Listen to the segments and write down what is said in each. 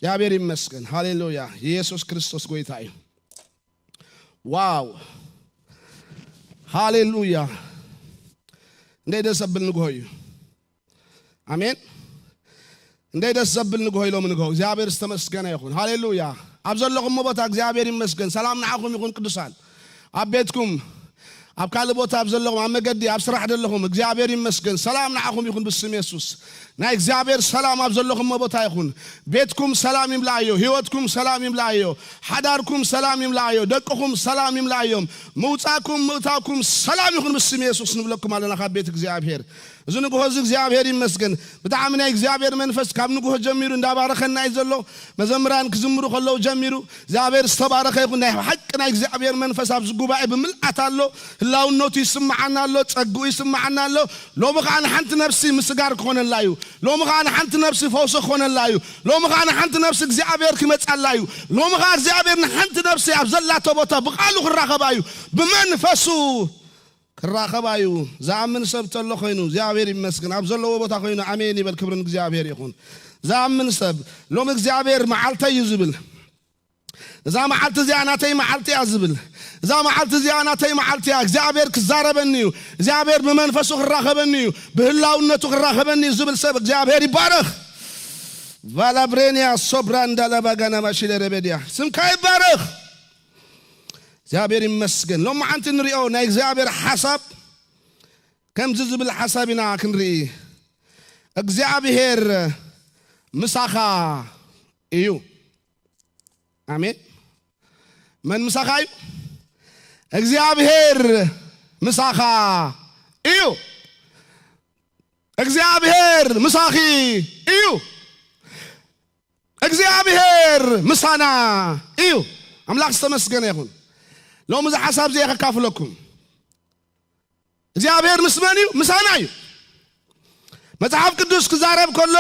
እግዚኣብሔር ይመስገን። ሃሌሉያ። ኢየሱስ ክርስቶስ ጎይታ እዩ። ዋው። ሃሌሉያ። እንደ ደስ ዘብል ንግሆ እዩ። ኣሜን። እንደ ደስ ዘብል ንግሆ ኢሎም ንግሆ። እግዚኣብሔር ዝተመስገነ ይኹን። ሃሌሉያ። ኣብ ዘለኹም ቦታ እግዚኣብሔር ይመስገን። ሰላም ንዓኹም ይኹን ቅዱሳን። ኣብ ቤትኩም፣ ኣብ ካልእ ቦታ ኣብ ዘለኹም፣ ኣብ መገዲ፣ ኣብ ስራሕ ዘለኹም እግዚኣብሔር ይመስገን። ሰላም ንዓኹም ይኹን ብስም የሱስ። ናይ እግዚኣብሔር ሰላም ኣብ ዘለኹም ቦታ ይኹን። ቤትኩም ሰላም ይምልኣዮ፣ ህይወትኩም ሰላም ይምልኣዮ፣ ሓዳርኩም ሰላም ይምልኣዮ፣ ደቅኹም ሰላም ይምልኣዮም። ምውጻእኩም ምእታውኩም ሰላም ይኹን ብስም የሱስ ንብለኩም ኣለና ካብ ቤት እግዚኣብሔር። እዚ ንግሆ እዚ እግዚኣብሔር ይመስገን። ብጣዕሚ ናይ እግዚኣብሔር መንፈስ ካብ ንግሆ ጀሚሩ እንዳባረኸና እዩ ዘሎ። መዘምራን ክዝምሩ ከለዉ ጀሚሩ እግዚኣብሔር ዝተባረኸ ይኹን። ናይ ሓቂ ናይ እግዚኣብሔር መንፈስ ኣብዚ ጉባኤ ብምልኣት ኣሎ። ህላውነቱ ይስምዓና ኣሎ፣ ጸግኡ ይስምዓና ኣሎ። ሎሚ ኸዓ ንሓንቲ ነፍሲ ምስጋር ክኾነላ እዩ። ሎሚ ኸዓ ንሓንቲ ነፍሲ ፈውሲ ክኾነላ እዩ። ሎሚ ኸዓ ንሓንቲ ነፍሲ እግዚኣብሔር ክመጻላ እዩ። ሎሚ ኸዓ እግዚኣብሔር ንሓንቲ ነፍሲ ኣብ ዘላቶ ቦታ ብቓሉ ክራኸባ እዩ። ብመንፈሱ ክራኸባ እዩ። ዝኣምን ሰብ ተሎ ኮይኑ እግዚኣብሔር ይመስገን። ኣብ ዘለዎ ቦታ ኮይኑ ኣሜን ይበል። ክብሪ ንእግዚኣብሔር ይኹን። ዝኣምን ሰብ ሎሚ እግዚኣብሔር መዓልተይ እዩ ዝብል። እዛ መዓልቲ እዚኣ ናተይ መዓልቲ እያ ዝብል። እዛ መዓልቲ እዚኣ ናተይ መዓልቲ እያ። እግዚኣብሔር ክዛረበኒ እዩ። እግዚኣብሔር ብመንፈሱ ክራኸበኒ እዩ። ብህላውነቱ ክራኸበኒ እዩ ዝብል ሰብ እግዚኣብሔር ይባረኽ። ቫላብሬንያ ሶብራ እንዳላባጋና ማሽለ ረበድያ ስምካ ይባረኽ። እግዚኣብሔር ይመስገን። ሎማዓንቲ ንሪኦ ናይ እግዚኣብሔር ሓሳብ ከምዚ ዝብል ሓሳብ ኢና ክንርኢ። እግዚኣብሔር ምሳኻ እዩ። ኣሜን። መን ምሳኻ እዩ? እግዚኣብሔር ምሳኻ እዩ። እግዚኣብሔር ምሳኺ እዩ። እግዚኣብሔር ምሳና እዩ። ኣምላኽ ዝተመስገነ ይኹን። ሎሚ እዚ ሓሳብ እዚ እየ ከካፍለኩም። እግዚኣብሔር ምስ መን እዩ? ምሳና እዩ። መጽሓፍ ቅዱስ ክዛረብ ከሎ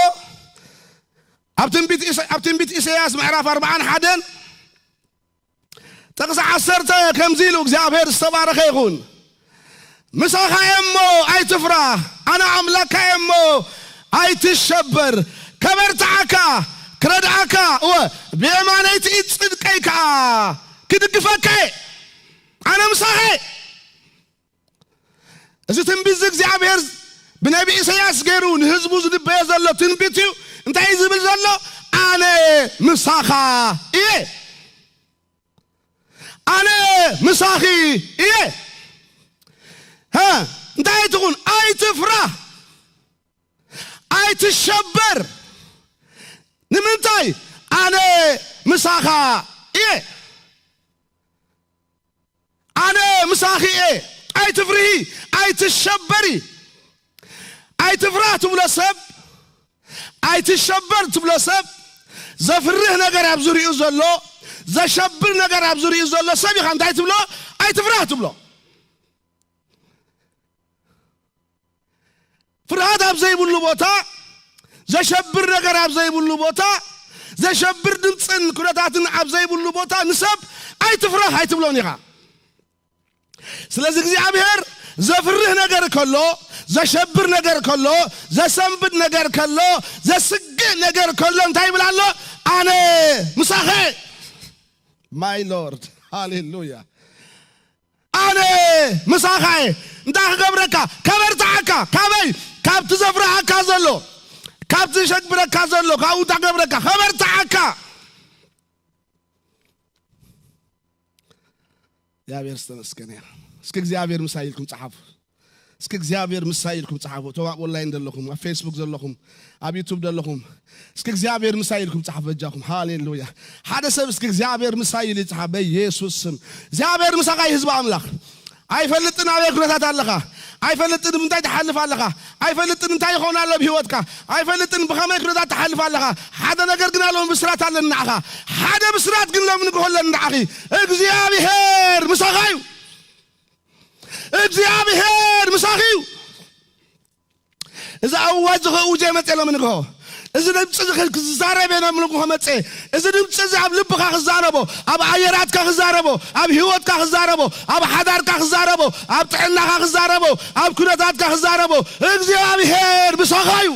ኣብ ትንቢት ኢሳ-፣ ኣብ ትንቢት ኢሳያስ ምዕራፍ ኣርባዓን ሓደን ጥቕሲ ዓሰርተ ከምዚ ኢሉ፣ እግዚኣብሔር ዝተባረኸ ይኹን። ምሳኻ እየ እሞ ኣይትፍራህ፣ ኣነ ኣምላኽካ እየ እሞ ኣይትሸበር። ከበርትዓካ፣ ክረድኣካ፣ እወ፣ ብየማነይቲ ኢድ ጽድቀይ ከኣ ክድግፈካ እየ። ኣነ ምሳኻ እየ። እዚ ትንቢት እዚ እግዚኣብሔር ብነቢ ኢሳያስ ገይሩ ንህዝቡ ዝንበዮ ዘሎ ትንቢት እዩ። እንታይ እዩ ዝብል ዘሎ? ኣነ ምሳኻ እየ። ኣነ ምሳኺ እየ። ሀ፣ እንታይ ትኹን? ኣይትፍራህ፣ ኣይትሸበር። ንምንታይ? ኣነ ምሳኻ እየ። ኣነ ምሳኺ እየ። ኣይትፍርሂ፣ ኣይትሸበሪ። ኣይትፍራህ ትብሎ ሰብ፣ ኣይትሸበር ትብሎ ሰብ፣ ዘፍርህ ነገር ኣብ ዙሪኡ ዘሎ፣ ዘሸብር ነገር ኣብ ዙሪኡ ዘሎ ሰብ ኢኻ እንታይ ትብሎ? ኣይትፍራህ ትብሎ። ፍርሃት ኣብ ዘይብሉ ቦታ፣ ዘሸብር ነገር ኣብ ዘይብሉ ቦታ፣ ዘሸብር ድምፅን ኩነታትን ኣብ ዘይብሉ ቦታ ንሰብ ኣይትፍራህ ኣይትብሎን ኢኻ። ስለዚ እግዚኣብሔር ዘፍርህ ነገር ከሎ፣ ዘሸብር ነገር ከሎ፣ ዘሰንብድ ነገር ከሎ፣ ዘስግእ ነገር ከሎ እንታይ ይብል ኣሎ? ኣነ ምሳኸ። My Lord፣ ሃሌሉያ። ኣነ ምሳኻ እየ። እንታይ ክገብረካ? ከበርትዓካ። ካበይ? ካብቲ ዘፍርሃካ ዘሎ፣ ካብቲ ዘሸብረካ ዘሎ፣ ካብኡ እንታይ ክገብረካ? ከበርትዓካ። እግዚኣብሔር ዝተመስገነ ይኹን። እስኪ እግዚኣብሔር ምሳይ ኢልኩም ጸሓፉ። እስኪ እግዚኣብሔር ምሳይ ኢልኩም ጸሓፉ። እቶም ኣብ ኦንላይን ዘለኹም፣ ኣብ ፌስቡክ ዘለኹም፣ ኣብ ዩቱብ ዘለኹም፣ እስኪ እግዚኣብሔር ምሳይ ኢልኩም ጸሓፉ በጃኹም። ሃሌሉያ። ሓደ ሰብ እስኪ እግዚኣብሔር ምሳይ ኢሉ ይጸሓፍ በኢየሱስ ስም። እግዚኣብሔር ምሳኻ እዩ ህዝቢ ኣምላኽ። ኣይፈልጥን ኣበይ ኩነታት ኣለኻ። ኣይፈልጥን ብምንታይ ትሓልፍ ኣለኻ። ኣይፈልጥን እንታይ ይኸውን ኣሎ ብህይወትካ። ኣይፈልጥን ብኸመይ ኩነታት ትሓልፍ ኣለኻ። ሓደ ነገር ግን ኣሎ፣ ብስራት ኣለኒ ንዓኻ። ሓደ ብስራት ግን ሎሚ ንግሆ ኣለኒ ንዓኺ። እግዚኣብሔር ምሳኻ እዩ። እግዚኣብሔር ምሳኺ እዩ። እዚ ኣዋጅ እዚ ከእውጀ መጸ ሎሚ ንግሆ። እዚ ድምፂ እዚ ክዛረብ እየ ሎሚ ንግሆ መጸ። እዚ ድምፂ እዚ ኣብ ልብኻ ክዛረቦ፣ ኣብ ኣየራትካ ክዛረቦ፣ ኣብ ህይወትካ ክዛረቦ፣ ኣብ ሓዳርካ ክዛረቦ፣ ኣብ ጥዕናኻ ክዛረቦ፣ ኣብ ኩነታትካ ክዛረቦ። እግዚኣብሔር ምሳኻ እዩ።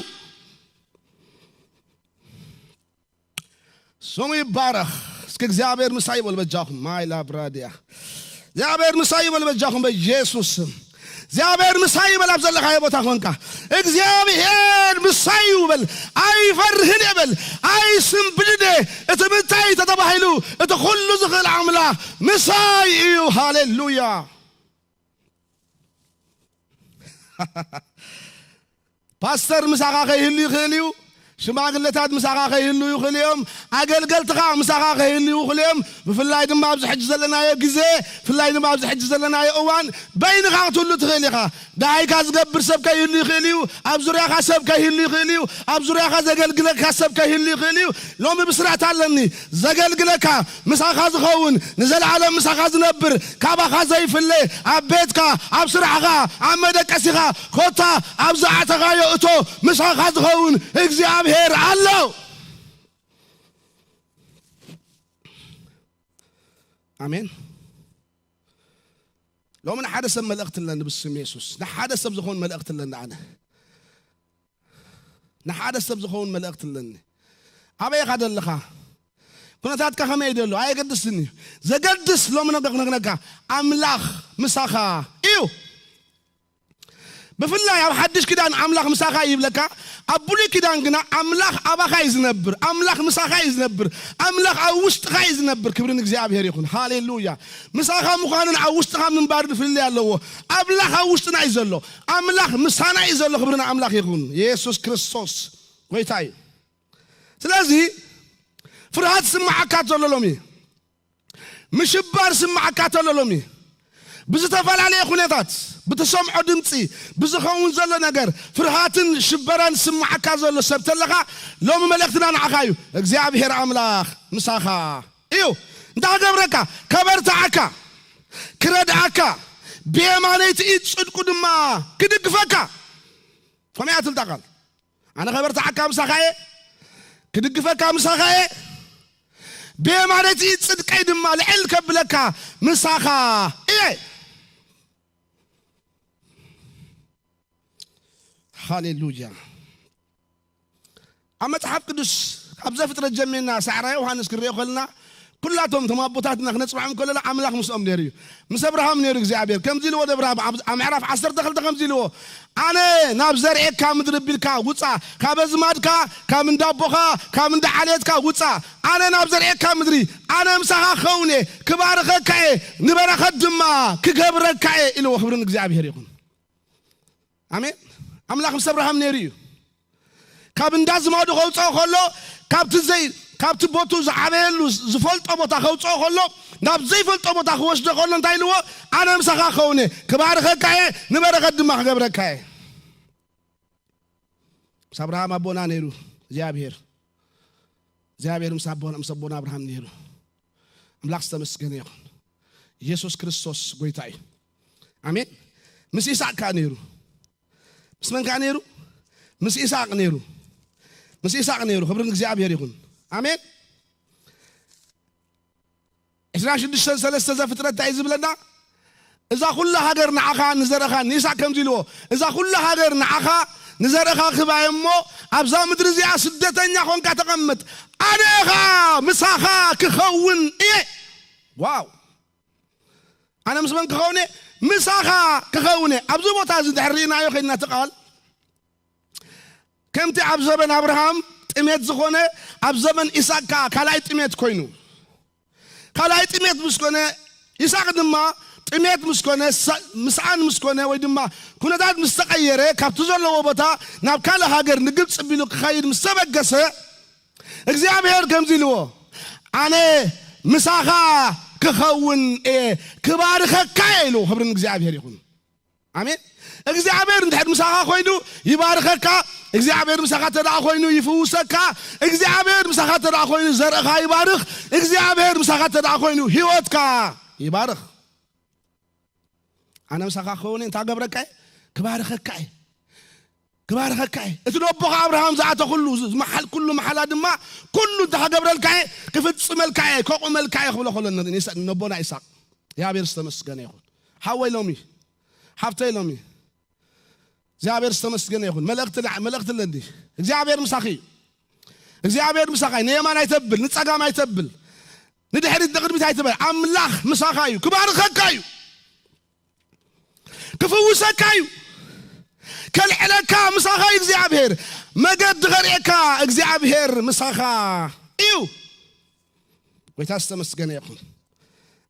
ስሙ ይባረኽ። እስኪ እግዚኣብሔር ምሳይ ይበል በጃኹም። ማይ ላብራዲያ። እግዚኣብሔር ምሳይ ይበል በጃኹም በኢየሱስ ስም። እግዚኣብሔር ምሳይ ይበል ኣብ ዘለኻዮ ቦታ ኾንካ። እግዚኣብሔር ምሳይ እዩ በል። ኣይፈርህን እየ በል። ኣይስንብድን እየ። እቲ ምንታይ ተተባሂሉ፣ እቲ ኩሉ ዝኽእል ኣምላኽ ምሳይ እዩ። ሃሌሉያ። ፓስተር ምሳኻ ከይህሉ ይኽእል እዩ። ሽማግለታት ምሳኻ ከይህሉ ይኽእሉ እዮም። ኣገልገልትኻ ምሳኻ ከይህሉ ይኽእሉ እዮም። ብፍላይ ድማ ኣብዚ ሕጂ ዘለናዮ ግዜ፣ ብፍላይ ድማ ኣብዚ ሕጂ ዘለናዮ እዋን በይንኻ ክትህሉ ትኽእል ኢኻ። ደሃይካ ዝገብር ሰብ ከይህሉ ይኽእል እዩ። ኣብ ዙርያኻ ሰብ ከይህሉ ይኽእል እዩ። ኣብ ዙርያኻ ዘገልግለካ ሰብ ከይህሉ ይኽእል እዩ። ሎሚ ብስራት ኣለኒ። ዘገልግለካ፣ ምሳኻ ዝኸውን፣ ንዘለዓለም ምሳኻ ዝነብር፣ ካባኻ ዘይፍለ፣ ኣብ ቤትካ፣ ኣብ ስራሕኻ፣ ኣብ መደቀሲኻ፣ ኮታ ኣብ ዝኣተኻዮ እቶ ምሳኻ ዝኸውን እግዚኣብሔር ኣሎ። ኣሜን። ሎሚ ንሓደ ሰብ መልእኽቲ ኣለኒ ብስም የሱስ። ንሓደ ሰብ ዝኾን መልእኽቲ ኣለኒ ኣነ። ንሓደ ሰብ ዝኸውን መልእኽቲ ኣለኒ። ኣበይ ኢኻ ዘለኻ? ኩነታትካ ከመይ እዩ ዘሎ? ኣየገድስን እዩ። ዘገድስ ሎሚ ነገ ክነግረካ፣ ኣምላኽ ምሳኻ እዩ። ብፍላይ ኣብ ሓድሽ ኪዳን ኣምላኽ ምሳኻ እዩ ይብለካ። ኣብ ብሉይ ኪዳን ግና ኣምላኽ ኣባኻ እዩ ዝነብር፣ ኣምላኽ ምሳኻ እዩ ዝነብር፣ ኣምላኽ ኣብ ውሽጥኻ እዩ ዝነብር። ክብሪ ንእግዚኣብሔር ይኹን። ሃሌሉያ። ምሳኻ ምዃንን ኣብ ውሽጥኻ ምንባርን ፍልልይ ኣለዎ። ኣምላኽ ኣብ ውሽጥና እዩ ዘሎ፣ ኣምላኽ ምሳና እዩ ዘሎ። ክብሪ ንኣምላኽ ይኹን። የሱስ ክርስቶስ ጎይታ እዩ። ስለዚ ፍርሃት ስምዓካ ዘሎ ሎሚ፣ ምሽባር ስምዓካ ተሎ ሎሚ፣ ብዝተፈላለየ ኩነታት፣ ብትሰምዖ ድምፂ፣ ብዝኸውን ዘሎ ነገር፣ ፍርሃትን ሽበራን ስምዓካ ዘሎ ሰብ ተለኻ፣ ሎሚ መልእኽትና ንዓኻ እዩ። እግዚኣብሔር ኣምላኽ ምሳኻ እዩ። እንታይ ክገብረካ? ከበርትዓካ፣ ክረድኣካ፣ ብየማነይቲ ኢድ ጽድቁ ድማ ክድግፈካ። ከምኡ እያ ትብል እታ ቃል። ኣነ ከበርትዓካ ምሳኻ እየ፣ ክድግፈካ ምሳኻ እየ፣ ብየማነይቲ ጽድቀይ ድማ ልዕል ከብለካ ምሳኻ እየ። ሃሌሉያ። ኣብ መጽሓፍ ቅዱስ፣ ካብ ዘፍጥረት ጀሚርና ሳዕራ ዮሃንስ ክንሪኦ ከለና፣ ኩላቶም እቶም ኣቦታትና ክነጽንዖም ከለና ኣምላኽ ምስኦም ነይሩ እዩ። ምስ ኣብርሃም ነይሩ እግዚኣብሔር። ከምዚ ኢልዎ ንኣብርሃም ኣብ፣ ኣብ ምዕራፍ ዓሰርተ ክልተ ከምዚ ኢልዎ፣ "ኣነ ናብ ዘርእካ ምድሪ ቢልካ ውጻ፣ ካብ ኣዝማድካ፣ ካብ እንዳ ኣቦኻ፣ ካብ እንዳ ዓሌትካ ውጻ። ኣነ ናብ ዘርእካ ምድሪ፣ ኣነ ምሳኻ ክኸውን እየ፣ ክባርኸካ እየ፣ ንበረኸት ድማ ክገብረካ እየ" ኢልዎ። ክብሪ ንእግዚኣብሔር ይኹን። ኣሜን። ኣምላኽ ምስ ኣብርሃም ነይሩ እዩ። ካብ እንዳ ዝማዱ ከውፅኦ ከሎ፣ ካብቲ ዘይ-፣ ካብቲ ቦቱ ዝዓበየሉ ዝፈልጦ ቦታ ከውፅኦ ከሎ፣ ናብ ዘይፈልጦ ቦታ ክወስዶ ከሎ እንታይ ኢልዎ? "ኣነ ምሳኻ ክኸውን እየ፣ ክባርኸካ እየ፣ ንበረኸት ድማ ክገብረካ እየ።" ምስ ኣብርሃም ኣቦና ነይሩ እግዚኣብሔር። እግዚኣብሔር ምስ ኣቦና፣ ምስ ኣቦና ኣብርሃም ነይሩ። ኣምላኽ ዝተመስገነ ይኹን። ኢየሱስ ክርስቶስ ጎይታ እዩ። ኣሜን። ምስ ይስሐቅ ከኣ ነይሩ። ምስ መን ከኣ ነይሩ? ምስ ይስሐቅ ነይሩ። ምስ ይስሐቅ ነይሩ። ክብሪ ንእግዚኣብሔር ይኹን። ኣሜን። ዕስራን ሽዱሽተን ሰለስተ ዘፍጥረት እንታይ እዩ ዝብለና? "እዛ ኩላ ሃገር ንዓኻ ንዘርእኻ" ንይስሐቅ ከምዚ ኢልዎ፣ "እዛ ኩላ ሃገር ንዓኻ ንዘርእኻ ክህባ እየ እሞ፣ ኣብዛ ምድሪ እዚኣ ስደተኛ ኾንካ ተቐመጥ፣ ኣነ ኸኣ ምሳኻ ክኸውን እየ።" ዋው! ኣነ ምስ መን ክኸውን እየ? ምሳኻ ክኸውን እየ። ኣብዚ ቦታ እዚ እንድሕር ርኢናዮ ኸይድና እቲ ቃል፣ ከምቲ ኣብ ዘበን ኣብርሃም ጥሜት ዝኾነ፣ ኣብ ዘበን ኢሳቅ ከኣ ካልኣይ ጥሜት ኮይኑ። ካልኣይ ጥሜት ምስ ኮነ፣ ኢሳቅ ድማ ጥሜት ምስ ኮነ፣ ሳ-፣ ምስኣን ምስ ኮነ፣ ወይ ድማ ኩነታት ምስ ተቐየረ፣ ካብቲ ዘለዎ ቦታ ናብ ካልእ ሃገር ንግብፂ ቢሉ ክኸይድ ምስ ተበገሰ፣ እግዚኣብሔር ከምዚ ኢልዎ፣ "ኣነ ምሳኻ ክኸውን እየ፣ ክባርኸካ እየ" ኢልዎ። ክብሪ ንእግዚኣብሔር ይኹን። ኣሜን። እግዚኣብሔር እንድሕር ምሳኻ ኮይኑ ይባርኸካ። እግዚኣብሔር ምሳኻ ተደኣ ኮይኑ ይፍውሰካ። እግዚኣብሔር ምሳኻ ተደኣ ኮይኑ ዘርእኻ ይባርኽ። እግዚኣብሔር ምሳኻ ተደኣ ኮይኑ ህይወትካ ይባርኽ። ኣነ ምሳኻ ክኸውን እንታይ ገብረካ እየ? ክባርኸካ እየ። ክባርኸካ እየ። እቲ ነቦኻ ኣብርሃም ዝኣተኹሉ፣ ዝመሓል-፣ ኩሉ መሓላ ድማ ኩሉ እንታይ ክገብረልካ እየ? ክፍጽመልካ እየ፣ ከቑመልካ እየ ክብሎ ከሎ ን-፣ ንይሳ-፣ ነቦና ይስሐቅ። እግዚኣብሔር ዝተመስገነ ይኹን። ሓወይ ሎሚ፣ ሓፍተይ ሎሚ፣ እግዚኣብሔር ዝተመስገነ ይኹን። መልእኽቲ ላ-፣ መልእኽቲ ኣለኒ። እግዚኣብሔር ምሳኺ እዩ። እግዚኣብሔር ምሳኻ እዩ። ንየማን ኣይተብል፣ ንጸጋም ኣይተብል፣ ንድሕሪት ንቕድሚት ኣይትበል። ኣምላኽ ምሳኻ እዩ። ክባርኸካ እዩ። ክፍውሰካ እዩ። ከልዕለካ ምሳኻ እዩ እግዚኣብሔር። መገዲ ኸርእየካ እግዚኣብሔር ምሳኻ እዩ። ጎይታ ዝተመስገነ ይኹን።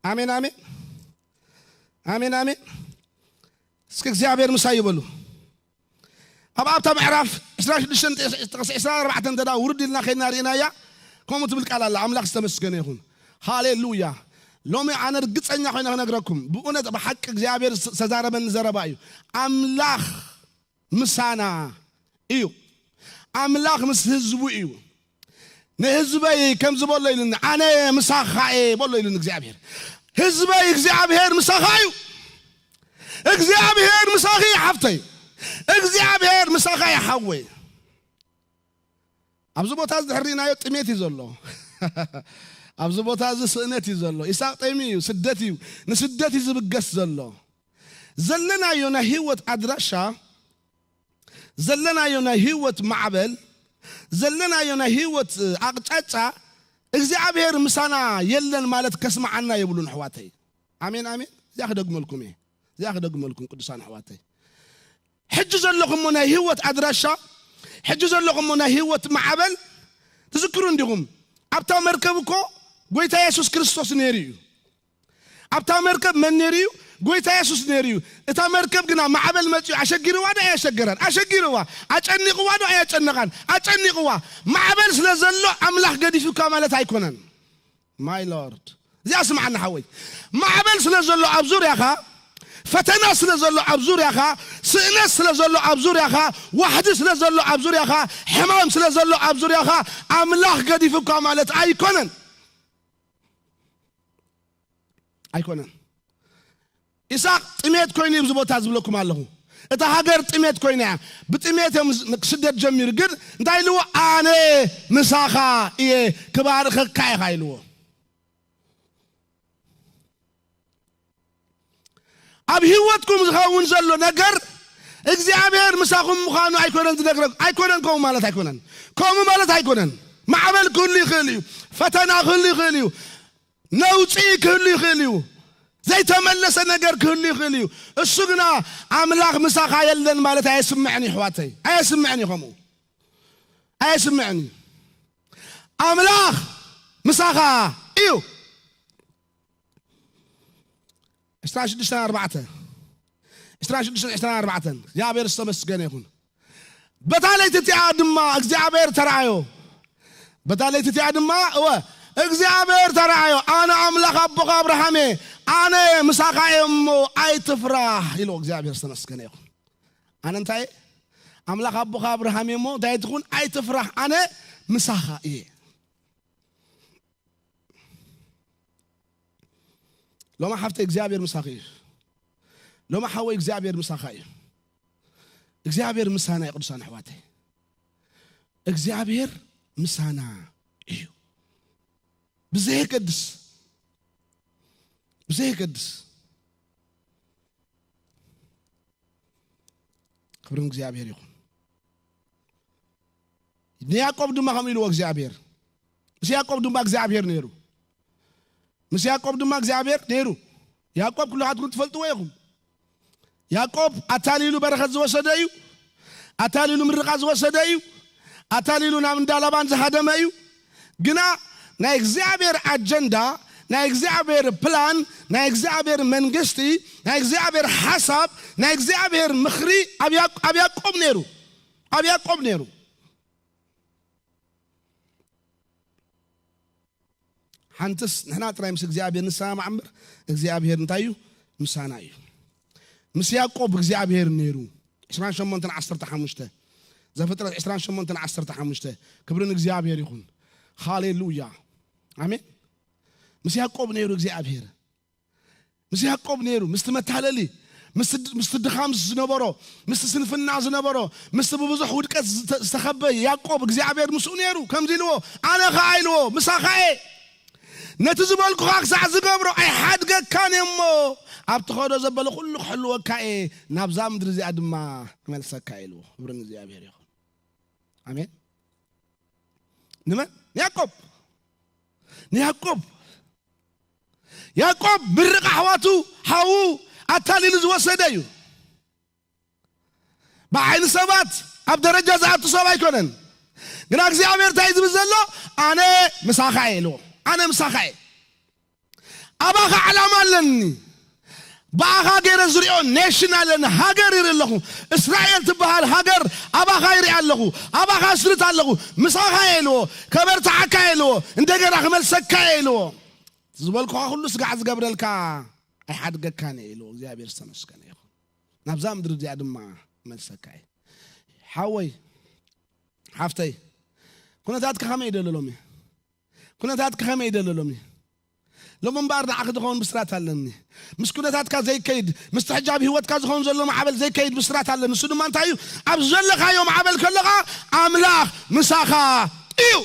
ኣሜን፣ ኣሜን። ኣሜን፣ ኣሜን። እስኪ እግዚኣብሔር ምሳይ ይበሉ። ኣብ ኣብታ ምዕራፍ ዕስራን ሽዱሽተን ጥቕሲ ዕስራን ኣርባዕተን እንተ ደኣ ውርድ ኢልና ኸይድና ርኢናያ፣ ከምኡ ትብል ቃል ኣላ። ኣምላኽ ዝተመስገነ ይኹን። ሃሌሉያ። ሎሚ ኣነ ርግጸኛ ኮይነ ክነግረኩም፣ ብእውነት ብሓቂ እግዚኣብሔር ዝተዛረበኒ ዘረባ እዩ። ኣምላኽ ምሳና እዩ። ኣምላኽ ምስ ህዝቡ እዩ። ንህዝበይ ከምዚ በሎ ኢሉኒ፣ ኣነ ምሳኻ እየ በሎ ኢሉኒ እግዚኣብሔር። ህዝበይ እግዚኣብሔር ምሳኻ እዩ። እግዚኣብሔር ምሳኺ እዩ ሓፍተይ። እግዚኣብሔር ምሳኻ እዩ ሓወይ። ኣብዚ ቦታ እዚ ድሕር ርኢናዮ ጥሜት እዩ ዘሎ። ኣብዚ ቦታ እዚ ስእነት እዩ ዘሎ። ይስሐቅ ጠይሙ እዩ፣ ስደት እዩ። ንስደት እዩ ዝብገስ ዘሎ። ዘለናዮ ናይ ህይወት ኣድራሻ፣ ዘለናዮ ናይ ህይወት ማዕበል፣ ዘለናዮ ናይ ህይወት ኣቕጫጫ እግዚኣብሔር ምሳና የለን ማለት ከስምዓና የብሉን ኣሕዋተይ። ኣሜን፣ ኣሜን። እዚኣ ክደግመልኩም እየ። እዚኣ ክደግመልኩም ቅዱሳን ኣሕዋተይ። ሕጂ ዘለኹሞ ናይ ህይወት ኣድራሻ፣ ሕጂ ዘለኹሞ ናይ ህይወት ማዕበል ትዝክሩ እንዲኹም። ኣብታ መርከብ እኮ ጎይታ የሱስ ክርስቶስ ነይሩ እዩ። ኣብታ መርከብ መን ነይሩ እዩ? ጎይታ የሱስ ነይሩ እዩ። እታ መርከብ ግና ማዕበል መጺኡ ኣሸጊርዋ ዶ ኣየሸገራን? ኣሸጊርዋ። ኣጨኒቕዋ ዶ ኣየጨነቓን? ኣጨኒቕዋ። ማዕበል ስለ ዘሎ ኣምላኽ ገዲፉካ ማለት ኣይኮነን። ማይ ሎርድ፣ እዚኣ ስምዓና ሓወይ። ማዕበል ስለ ዘሎ ኣብ ዙርያኻ፣ ፈተና ስለ ዘሎ ኣብ ዙርያኻ፣ ስእነት ስለ ዘሎ ኣብ ዙርያኻ፣ ዋሕዲ ስለ ዘሎ ኣብ ዙርያኻ፣ ሕማም ስለ ዘሎ ኣብ ዙርያኻ፣ ኣምላኽ ገዲፉካ ማለት ኣይኮነን። ኣይኮነን። ኢሳቅ ጥሜት ኮይኑ እዩ ኣብዚ ቦታ ዝብለኩም ኣለኹ። እታ ሃገር ጥሜት ኮይና እያ። ብጥሜት እዮም ዝ-፣ ክስደድ ጀሚሩ። ግን እንታይ ኢልዎ? ኣነ ምሳኻ እየ፣ ክባርኸካ እየ ኢልዎ። ኣብ ህይወትኩም ዝኸውን ዘሎ ነገር እግዚኣብሔር ምሳኹም ምዃኑ ኣይኮነን ዝነግረኩም። ኣይኮነን ከምኡ ማለት ኣይኮነን። ከምኡ ማለት ኣይኮነን። ማዕበል ክህሉ ይኽእል እዩ። ፈተና ክህሉ ይኽእል እዩ። ነውጺ ክህሉ ይኽእል እዩ። ዘይተመለሰ ነገር ክህሉ ይኽእል እዩ። እሱ ግና ኣምላኽ ምሳኻ የለን ማለት ኣየስምዕን እዩ፣ ኣሕዋተይ። ኣየስምዕን እዩ ከምኡ። ኣየስምዕን እዩ። ኣምላኽ ምሳኻ እዩ። ዕስራን ሽዱሽተን ኣርባዕተ። ዕስራን ሽዱሽተን ዕስራን ኣርባዕተን። እግዚኣብሔር ዝተመስገነ ይኹን። በታ ለይቲ እቲኣ ድማ እግዚኣብሔር ተራእዮ። በታ ለይቲ እቲኣ ድማ፣ እወ፣ እግዚኣብሔር ተራእዮ። ኣነ ኣምላኽ ኣቦኻ ኣብርሃም እየ፣ ኣነ ምሳኻ እየ እሞ ኣይትፍራህ ኢልዎ። እግዚኣብሔር ዝተመስገነ ይኹን። ኣነ እንታይ እየ? ኣምላኽ ኣቦኻ ኣብርሃም እየ እሞ እንታይ ትኹን? ኣይትፍራህ፣ ኣነ ምሳኻ እየ። ሎማ ሓፍተይ እግዚኣብሔር ምሳኺ እዩ። ሎማ ሓወይ እግዚኣብሔር ምሳኻ እዩ። እግዚኣብሔር ምሳና እዩ ቅዱሳን ኣሕዋተይ። እግዚኣብሔር ምሳና እዩ። ብዘየገድስ፣ ብዘየገድስ። ክብሪ ንእግዚኣብሔር ይኹን። ንያዕቆብ ድማ ከምኡ ኢልዎ እግዚኣብሔር። ምስ ያዕቆብ ድማ እግዚኣብሔር ነይሩ። ምስ ያዕቆብ ድማ እግዚኣብሔር ነይሩ። ያዕቆብ ኩልኻትኩም ትፈልጥዎ ኢኹም። ያዕቆብ ኣታሊሉ በረኸት ዝወሰደ እዩ። ኣታሊሉ ምርቓ ዝወሰደ እዩ። ኣታሊሉ ናብ እንዳ ላባን ዝሃደመ እዩ። ግና ናይ እግዚኣብሔር ኣጀንዳ፣ ናይ እግዚኣብሔር ፕላን፣ ናይ እግዚኣብሔር መንግስቲ፣ ናይ እግዚኣብሔር ሓሳብ፣ ናይ እግዚኣብሔር ምኽሪ ኣብ ያዕቆ-፣ ኣብ ያዕቆብ ነይሩ። ኣብ ያዕቆብ ነይሩ። ሓንትስ ንሕና ጥራይ ምስ እግዚኣብሔር ንሰማማዕ እምበር፣ እግዚኣብሔር እንታይ እዩ? ምሳና እዩ። ምስ ያዕቆብ እግዚኣብሔር ነይሩ። ዕስራን ሸሞንተን ዓሰርተ ሓሙሽተ፣ ዘፍጥረት ዕስራን ሸሞንተን ዓሰርተ ሓሙሽተ። ክብሪ ንእግዚኣብሔር ይኹን። ሃሌሉያ። ኣሜን። ምስ ያዕቆብ ነይሩ እግዚኣብሔር። ምስ ያዕቆብ ነይሩ፣ ምስቲ መታለሊ፣ ምስቲ፣ ምስቲ ድኻም ዝነበሮ፣ ምስቲ ስንፍና ዝነበሮ፣ ምስቲ ብብዙሕ ውድቀት ዝተ-፣ ዝተኸበ ያዕቆብ እግዚኣብሔር ምስኡ ነይሩ። ከምዚ ኢልዎ፣ ኣነ ኸዓ ኢልዎ፣ ምሳኻ እየ። ነቲ ዝበልኩኻ ክሳዕ ዝገብሮ ኣይሓድገካን እየ እሞ፣ ኣብ ትኸዶ ዘበለ ኩሉ ክሕልወካ እየ፣ ናብዛ ምድሪ እዚኣ ድማ ክመልሰካ እየ ኢልዎ። ክብሪ ንእግዚኣብሔር ይኹን። ኣሜን። ንመን? ንያዕቆብ። ንያዕቆብ። ያዕቆብ ምርቕ ኣሕዋቱ ሓዉ ኣታሊሉ ዝወሰደ እዩ። ብዓይኒ ሰባት ኣብ ደረጃ ዝኣቱ ሰብ ኣይኮነን። ግና እግዚኣብሔር እንታይ ዝብል ዘሎ? ኣነ ምሳኻ እየ ኢልዎ። ኣነ ምሳኻ እየ። ኣባኻ ዕላማ ኣለኒ። ብኣኻ ገይረ ዝሪኦ ኔሽን ኣለኒ። ሃገር ይርኢ ኣለኹ። እስራኤል ትበሃል ሃገር ኣባኻ ይርኢ ኣለኹ። ኣባኻ ስርት ኣለኹ። ምሳኻ እየ ኢልዎ። ከበርትዓካ እየ ኢልዎ። እንደገና ክመልሰካ እየ ኢልዎ። ዝበልኩኻ ኩሉ ስጋዕ ዝገብረልካ ኣይሓድገካን እየ ኢልዎ። እግዚኣብሔር ዝተመስገነ ይኹን። ናብዛ ምድሪ እዚኣ ድማ መልሰካ እየ። ሓወይ፣ ሓፍተይ፣ ኩነታትካ ከመይ እዩ ደሎ ሎሚ? ኩነታትካ ከመይ እዩ ደሎ ሎሚ? ሎሚ እምበኣር ንዓኺ ዝኸውን ብስራት ኣለኒ። ምስ ኩነታትካ ዘይከይድ፣ ምስቲ ሕጂ ኣብ ህይወትካ ዝኸውን ዘሎ ማዕበል ዘይከይድ ብስራት ኣለኒ። ንሱ ድማ እንታይ እዩ? ኣብ ዘለኻዮ ማዕበል ከለኻ ኣምላኽ ምሳኻ እዩ።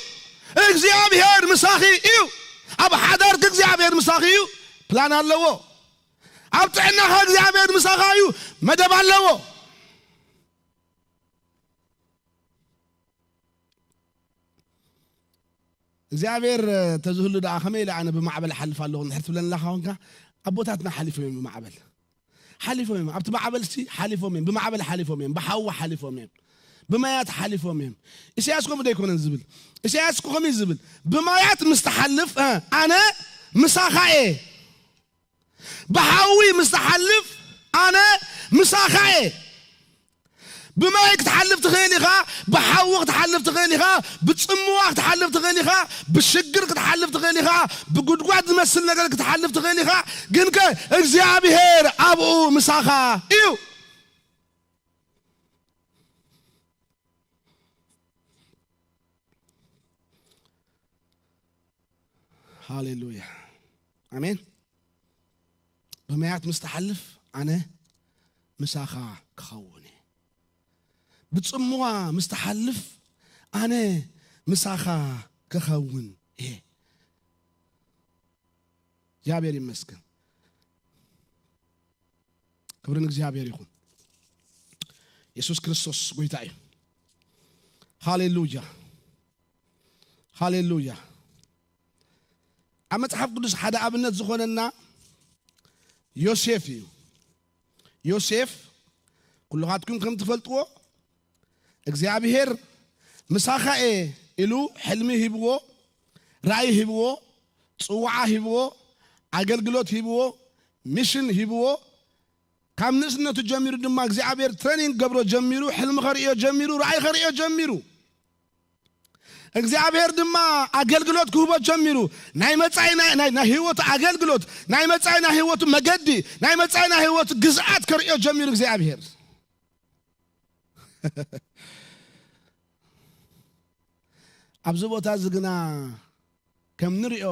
እግዚኣብሔር ምሳኺ እዩ። ኣብ ሓዳርኪ እግዚኣብሔር ምሳኺ እዩ። ፕላን ኣለዎ። ኣብ ጥዕናኻ እግዚኣብሔር ምሳኻ እዩ። መደብ ኣለዎ። እግዚኣብሔር ተዝህሉ ደኣ ከመይ ኢለ ኣነ ብማዕበል እሓልፍ ኣለኹ እንድሕር ትብለኒ ኣለኻ ኮንካ፣ ኣቦታትና ሓሊፎም እዮም ብማዕበል። ሓሊፎም እዮም። ኣብቲ ማዕበል ሲ ሓሊፎም እዮም። ብማዕበል ሓሊፎም እዮም። ብሓዊ ሓሊፎም እዮም። ብማያት ሓሊፎም እዮም። ኢሳያስ ከምኡ ዶ ኣይኮነን ዝብል? ኢሳያስ እኮ ከምኡ እዩ ዝብል። ብማያት ምስ ትሓልፍ፣ እ፣ ኣነ ምሳኻ እየ። ብሓዊ ምስ ትሓልፍ ኣነ ምሳኻ እየ። ብማይ ክትሓልፍ ትኽእል ኢኻ፣ ብሓዊ ክትሓልፍ ትኽእል ኢኻ፣ ብጽምዋ ክትሓልፍ ትኽእል ኢኻ፣ ብሽግር ክትሓልፍ ትኽእል ኢኻ፣ ብጉድጓድ ዝመስል ነገር ክትሓልፍ ትኽእል ኢኻ። ግንከ እግዚኣብሔር ኣብኡ ምሳኻ እዩ። ሃሌሉያ። ኣሜን። ብማያት ምስ ትሓልፍ ኣነ ምሳኻ ክኸውን እየ። ብጽምዋ ምስ ትሓልፍ ኣነ ምሳኻ ክኸውን እየ። እግዚኣብሔር ይመስገን። ክብሪ ንእግዚኣብሔር ይኹን። የሱስ ክርስቶስ ጎይታ እዩ። ሃሌሉያ። ሃሌሉያ። ኣብ መጽሓፍ ቅዱስ ሓደ ኣብነት ዝኾነና ዮሴፍ እዩ። ዮሴፍ ኩልኻትኩም ከም ትፈልጥዎ እግዚኣብሔር ምሳኻ እየ ኢሉ ሕልሚ ሂብዎ፣ ራእይ ሂብዎ፣ ጽዋዓ ሂብዎ፣ ኣገልግሎት ሂብዎ፣ ሚሽን ሂብዎ። ካብ ንእስነቱ ጀሚሩ ድማ እግዚኣብሔር ትሬኒንግ ገብሮ ጀሚሩ፣ ሕልሚ ከርእዮ ጀሚሩ፣ ራእይ ከርእዮ ጀሚሩ። እግዚኣብሔር ድማ ኣገልግሎት ክህቦ ጀሚሩ። ናይ መጻኢ ናይ፣ ናይ፣ ናይ ህይወቱ ኣገልግሎት፣ ናይ መጻኢ ናይ ህይወቱ መገዲ፣ ናይ መጻኢ ናይ ህይወቱ ግዝኣት ከርእዮ ጀሚሩ እግዚኣብሔር። ኣብዚ ቦታ እዚ ግና ከም ንሪኦ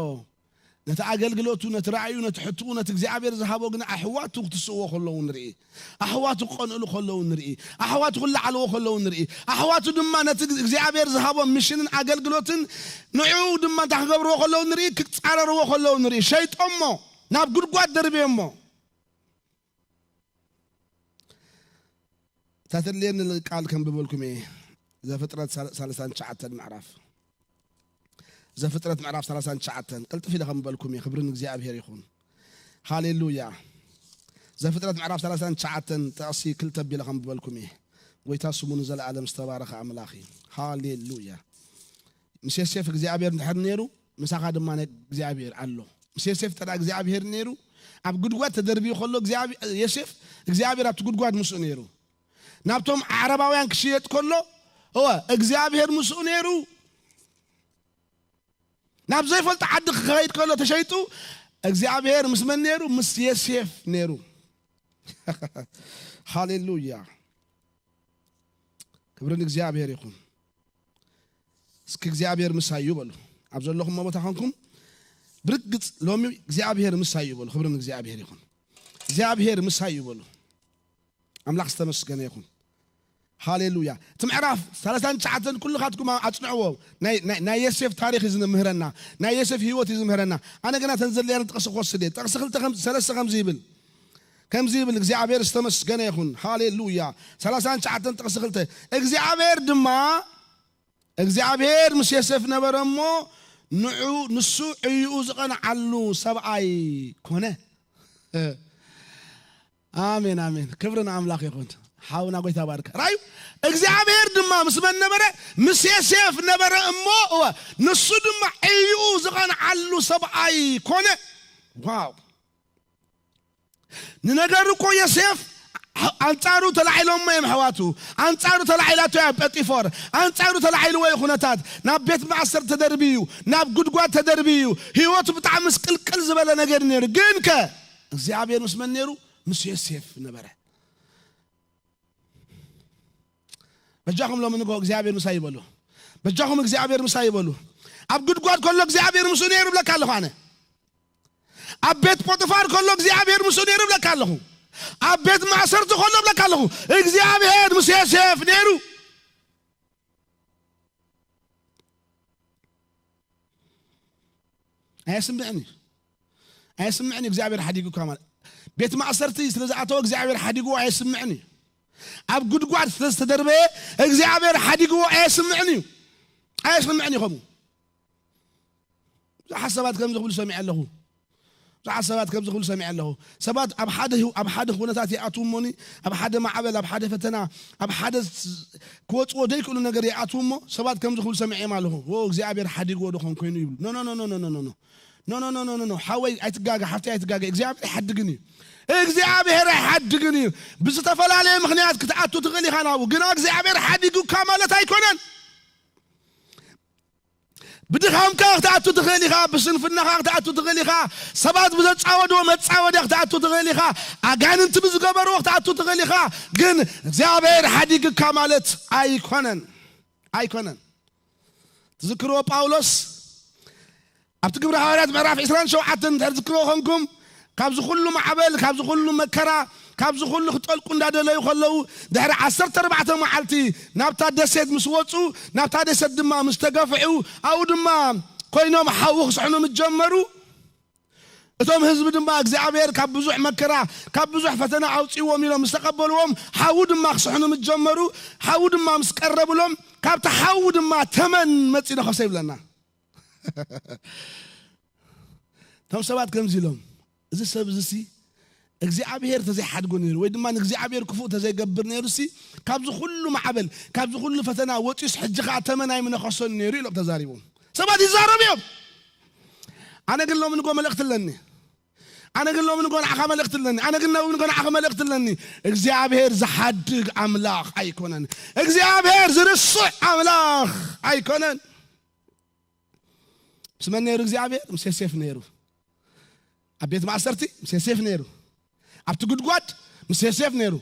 ነቲ ኣገልግሎቱ፣ ነቲ ራእዩ፣ ነቲ ሕትኡ፣ ነቲ እግዚኣብሔር ዝሃቦ ግና ኣሕዋቱ ክትስእዎ ከለዉ ንርኢ። ኣሕዋቱ ክቐንእሉ ከለዉ ንርኢ። ኣሕዋቱ ክለዓልዎ ከለዉ ንርኢ። ኣሕዋቱ ድማ ነቲ እግዚኣብሔር ዝሃቦም ሚሽንን ኣገልግሎትን ንዕኡ ድማ እንታይ ክገብርዎ ከለዉ ንርኢ፣ ክጻረርዎ ከለዉ ንርኢ። ሸይጦሞ፣ ናብ ጉድጓድ ደርብዮሞ። እታ ተድልየኒ ቃል ከንብበልኩም እየ። ዘፍጥረት ሳል-፣ ሰላሳን ትሽዓተን ምዕራፍ። ዘፍጥረት ምዕራፍ ሰላሳን ትሽዓተን። ቅልጥፍ ኢለ ከንብበልኩም እየ። ክብሪ ንእግዚኣብሔር ይኹን። ሃሌሉያ። ዘፍጥረት ምዕራፍ ሰላሳን ትሽዓተን ጥቕሲ ክልተ ኣቢለ ከንብበልኩም እየ። ጎይታ ስሙ ንዘለኣለም ዝተባረኸ ኣምላኽ እዩ። ሃሌሉያ። ምስ ዮሴፍ እግዚኣብሔር እንድሕር ነይሩ፣ ምሳኻ ድማ ናይ እግዚኣብሔር ኣሎ። ምስ ዮሴፍ እንተ ደኣ እግዚኣብሔር ነይሩ፣ ኣብ ጉድጓድ ተደርብዩ ከሎ እግዚኣብ-፣ ዮሴፍ፣ እግዚኣብሔር ኣብቲ ጉድጓድ ምስኡ ነይሩ። ናብቶም ዓረባውያን ክሽየጥ ከሎ፣ እወ፣ እግዚኣብሔር ምስኡ ነይሩ። ናብ ዘይፈልጦ ዓዲ ክኸይድ ከሎ ተሸይጡ፣ እግዚኣብሔር ምስ መን ነይሩ? ምስ ዮሴፍ ነይሩ። ሃሌሉያ። ክብሪ ንእግዚኣብሔር ይኹን። እስኪ እግዚኣብሔር ምሳይ እዩ በሉ። ኣብ ዘለኹም ቦታ ኾንኩም ብርግጽ ሎሚ እግዚኣብሔር ምሳይ እዩ በሉ። ክብሪ ንእግዚኣብሔር ይኹን። እግዚኣብሔር ምሳይ እዩ በሉ። ኣምላኽ ዝተመስገነ ይኹን። ሃሌሉያ። እቲ ምዕራፍ ሰላሳን ትሽዓተን ኩልኻትኩም ኣጽንዕዎ። ናይ፣ ናይ፣ ናይ ዮሴፍ ታሪኽ እዩ ዝምህረና። ናይ ዮሴፍ ህይወት እዩ ዝምህረና። ኣነ ግና እተን ዘድልያኒ ጥቕሲ ክወስድ እየ። ጥቕሲ ክልተ ከም፣ ሰለስተ ከምዚ ይብል። ከምዚ ይብል፣ እግዚኣብሔር ዝተመስገነ ይኹን። ሃሌሉያ። ሰላሳን ትሽዓተን ጥቕሲ ክልተ። እግዚኣብሔር ድማ እግዚኣብሔር ምስ ዮሴፍ ነበረ እሞ፣ ንዑ-፣ ንሱ ዕይኡ ዝቐንዓሉ ሰብኣይ ኮነ። ኣሜን፣ ኣሜን። ክብሪ ንኣምላኽ ይኹን። ሓውና፣ ጎይታ ባርክ። ራዩ፣ እግዚኣብሔር ድማ ምስ መን ነበረ? ምስ ዮሴፍ ነበረ እሞ፣ እወ፣ ንሱ ድማ ዕይኡ ዝቐንዓሉ ሰብኣይ ኮነ። ዋው! ንነገሩ እኮ ዮሴፍ ኣንጻሩ ተላዒሎሞ እዮም ኣሕዋቱ። ኣንጻሩ ተላዒላቶ እያ ጴጢፎር። ኣንጻሩ ተላዒልዎ እዩ ኩነታት። ናብ ቤት ማእሰር ተደርብዩ፣ ናብ ጉድጓድ ተደርብዩ። ህይወቱ ብጣዕሚ ምስቅልቅል ዝበለ ነገር ነይሩ። ግን ከ እግዚኣብሔር ምስ መን ነይሩ? ምስ ዮሴፍ ነበረ። በጃኹም ሎሚ ንግሆ እግዚኣብሔር ምሳይ ይበሉ። በጃኹም እግዚኣብሔር ምሳይ ይበሉ። ኣብ ጉድጓድ ከሎ እግዚኣብሔር ምስኡ ነይሩ ብለካ ኣለኹ ኣነ። ኣብ ቤት ፖጥፋር ከሎ እግዚኣብሔር ምስኡ ነይሩ ብለካ ኣለኹ። ኣብ ቤት ማእሰርቲ ከሎ ብለካ ኣለኹ። እግዚኣብሔር ምስ ዮሴፍ ነይሩ። ኣየስምዕን እዩ። ኣየስምዕን እዩ እግዚኣብሔር ሓዲጉካ ማለት። ቤት ማእሰርቲ ስለ ዝኣተወ እግዚኣብሔር ሓዲግዎ ኣየስምዕን እዩ። ኣብ ጉድጓድ ስለ ዝተደርበየ እግዚኣብሔር ሓዲግዎ ኣየስምዕን እዩ። ኣየስምዕን እዩ ከምኡ። ብዙሓት ሰባት ከምዚ ክብሉ ሰሚዐ ኣለኹ። ብዙሓት ሰባት ከምዚ ክብሉ ሰሚዐ ኣለኹ። ሰባት ኣብ ሓደ ህው-፣ ኣብ ሓደ ኩነታት ይኣትዉ እሞኒ፣ ኣብ ሓደ ማዕበል፣ ኣብ ሓደ ፈተና፣ ኣብ ሓደ ስ-፣ ክወጽዎ ዘይክእሉ ነገር ይኣትዉ እሞ፣ ሰባት ከምዚ ክብሉ ሰሚዐ ኣለኹ። "ዎ፣ እግዚኣብሔር ሓዲግዎ ዶ ኾን ኮይኑ?" ይብሉ። ኖ፣ ኖ፣ ኖ፣ ኖ። ሓወይ ኣይትጋገ፣ ሓፍተይ ኣይትጋገ። እግዚኣብሔር ኣይሓድግን እዩ። እግዚኣብሔር ኣይሓድግን እዩ። ብዝተፈላለየ ምኽንያት ክትኣቱ ትኽእል ኢኻ ናብኡ፣ ግና እግዚኣብሔር ሓዲጉካ ማለት ኣይኮነን። ብድኻምካ ክትኣቱ ትኽእል ኢኻ፣ ብስንፍናኻ ክትኣቱ ትኽእል ኢኻ፣ ሰባት ብዘጻወድዎ መጻወድያ ክትኣቱ ትኽእል ኢኻ፣ ኣጋንንቲ ብዝገበርዎ ክትኣቱ ትኽእል ኢኻ። ግን እግዚኣብሔር ሓዲግካ ማለት ኣይኮነን፣ ኣይኮነን። ትዝክርዎ ጳውሎስ ኣብቲ ግብሪ ሃዋርያት ምዕራፍ ዕስራን ሸውዓተን እንድሕር ትዝክርዎ ኾንኩም፣ ካብዚ ኩሉ ማዕበል፣ ካብዚ ኩሉ መከራ፣ ካብዚ ኩሉ ክጠልቁ እንዳደለዩ ከለዉ፣ ድሕሪ ዓሰርተ ኣርባዕተ መዓልቲ ናብታ ደሴት ምስ ወጹ፣ ናብታ ደሴት ድማ ምስ ተገፍዑ፣ ኣብኡ ድማ ኮይኖም ሓዊ ክስሕኑ ምስ ጀመሩ፣ እቶም ህዝቢ ድማ እግዚኣብሔር ካብ ብዙሕ መከራ፣ ካብ ብዙሕ ፈተና ኣውጽእዎም ኢሎም ምስ ተቐበልዎም፣ ሓዊ ድማ ክስሕኑ ምስ ጀመሩ፣ ሓዊ ድማ ምስ ቀረብሎም፣ ካብቲ ሓዊ ድማ ተመን መጺኡ ነኸሰ ይብለና። እቶም ሰባት ከምዚ ኢሎም፣ "እዚ ሰብ እዚ ሲ እግዚኣብሔር ተዘይሓድጎ ነይሩ፣ ወይ ድማ ንእግዚኣብሔር ክፉእ ተዘይገብር ነይሩ ሲ፣ ካብዚ ኩሉ ማዕበል፣ ካብዚ ኩሉ ፈተና ወፂኡስ ሕጂ ኸዓ ተመን ኣይምነኸሶን ነይሩ" ኢሎም ተዛሪቦም። ሰባት ይዛረቡ እዮም። ኣነ ግን ሎሚ ንጎ መልእኽቲ ኣለኒ። ኣነ ግን ሎሚ ንጎ ንዓኻ መልእኽቲ ኣለኒ። ኣነ ግን ሎሚ ንጎ ንዓኻ መልእኽቲ ኣለኒ። እግዚኣብሔር ዝሓድግ ኣምላኽ ኣይኮነን። እግዚኣብሔር ዝርስዕ ኣምላኽ ኣይኮነን። ምስ መን ነይሩ እግዚኣብሔር? ምስ ዮሴፍ ነይሩ። ኣብ ቤት ማእሰርቲ ምስ ዮሴፍ ነይሩ። ኣብቲ ጉድጓድ ምስ ዮሴፍ ነይሩ።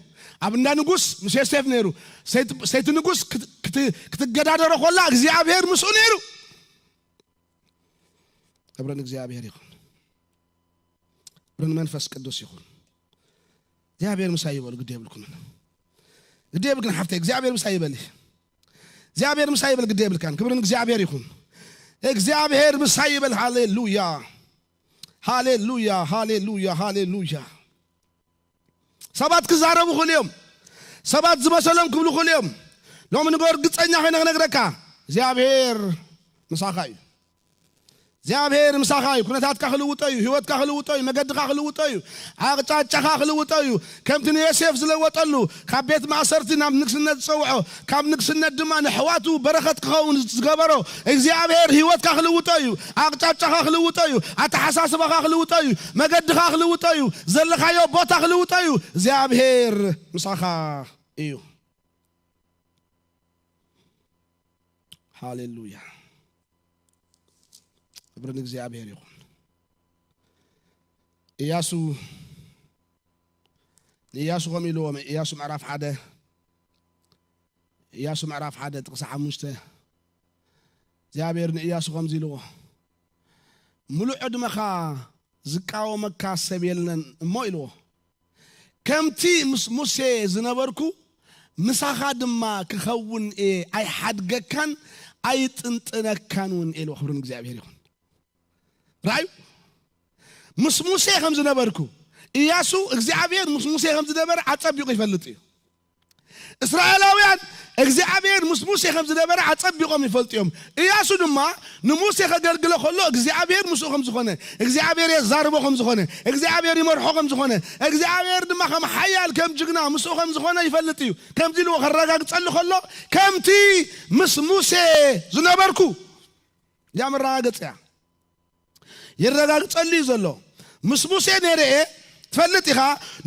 ኣብ እንዳ ንጉስ ምስ ዮሴፍ ነይሩ። ሰይቲ፣ ሰይቲ ንጉስ ክት-፣ ክት-፣ ክትገዳደሮ ኮላ እግዚኣብሔር ምስኡ ነይሩ። ክብሪ ንእግዚኣብሔር ይኹን። ክብሪ ንመንፈስ ቅዱስ ይኹን። እግዚኣብሔር ምሳይ ይበሉ፣ ግዲ የብልኩምን። ግዲ የብልክን ሓፍተይ፣ እግዚኣብሔር ምሳይ ይበል። እግዚኣብሔር ምሳይ ይበል፣ ግዲ የብልካን። ክብሪ ንእግዚኣብሔር ይኹን። እግዚኣብሔር ምሳይ ይበል። ሃሌሉያ፣ ሃሌሉያ፣ ሃሌሉያ፣ ሃሌሉያ። ሰባት ክዛረቡ ይኽእሉ እዮም። ሰባት ዝመሰሎም ክብሉ ይኽእሉ እዮም። ሎሚ ንጎ እርግጸኛ ኮይነ ክነግረካ፣ እግዚኣብሔር ምሳኻ እዩ። እግዚኣብሔር ምሳኻ እዩ። ኩነታትካ ክልውጦ እዩ። ህይወትካ ክልውጦ እዩ። መገድኻ ክልውጦ እዩ። ኣቕጫጫኻ ክልውጦ እዩ። ከምቲ ንዮሴፍ ዝለወጠሉ፣ ካብ ቤት ማእሰርቲ ናብ ንግስነት ዝጸውዖ፣ ካብ ንግስነት ድማ ንሕዋቱ በረኸት ክኸውን ዝገበሮ እግዚኣብሔር ህይወትካ ክልውጦ እዩ። ኣቕጫጫኻ ክልውጦ እዩ። ኣተሓሳስባኻ ክልውጦ እዩ። መገድኻ ክልውጦ እዩ። ዘለኻዮ ቦታ ክልውጦ እዩ። እግዚኣብሔር ምሳኻ እዩ። ሃሌሉያ። ክብሪ ንእግዚኣብሔር ይኹን። ኢያሱ፣ ንኢያሱ ከምኡ ኢልዎ፣ ኢያሱ ምዕራፍ ሓደ፣ ኢያሱ ምዕራፍ ሓደ ጥቕሲ ሓሙሽተ፣ እግዚኣብሔር ንኢያሱ ከምዚ ኢልዎ፣ "ምሉእ ዕድመኻ ዝቃወመካ ሰብ የለን እሞ" ኢልዎ። "ከምቲ ምስ ሙሴ ዝነበርኩ ምሳኻ ድማ ክኸውን እየ፣ ኣይሓድገካን ኣይጥንጥነካን እውን" ኢልዎ። ክብሪ ንእግዚኣብሔር ይኹን። ራእዩ ምስ ሙሴ ከም ዝነበርኩ፣ ኢያሱ እግዚኣብሔር ምስ ሙሴ ከም ዝነበረ ኣጸቢቑ ይፈልጥ እዩ። እስራኤላውያን እግዚኣብሔር ምስ ሙሴ ከም ዝነበረ ኣጸቢቖም ይፈልጡ እዮም። እያሱ ድማ ንሙሴ ከገልግሎ ከሎ እግዚኣብሔር ምስኡ ከም ዝኾነ፣ እግዚኣብሔር የዛርቦ ከም ዝኾነ፣ እግዚኣብሔር ይመርሖ ከም ዝኾነ፣ እግዚኣብሔር ድማ ከም ሓያል ከም ጅግና ምስኡ ከም ዝኾነ ይፈልጥ እዩ። ከምዚ ኢልዎ ከረጋግጸሉ ከሎ ከምቲ ምስ ሙሴ ዝነበርኩ እዚኣ መረጋገጽ እያ። ይረጋግጸሉ እዩ ዘሎ። ምስ ሙሴ ነይረ እየ ትፈልጥ ኢኻ።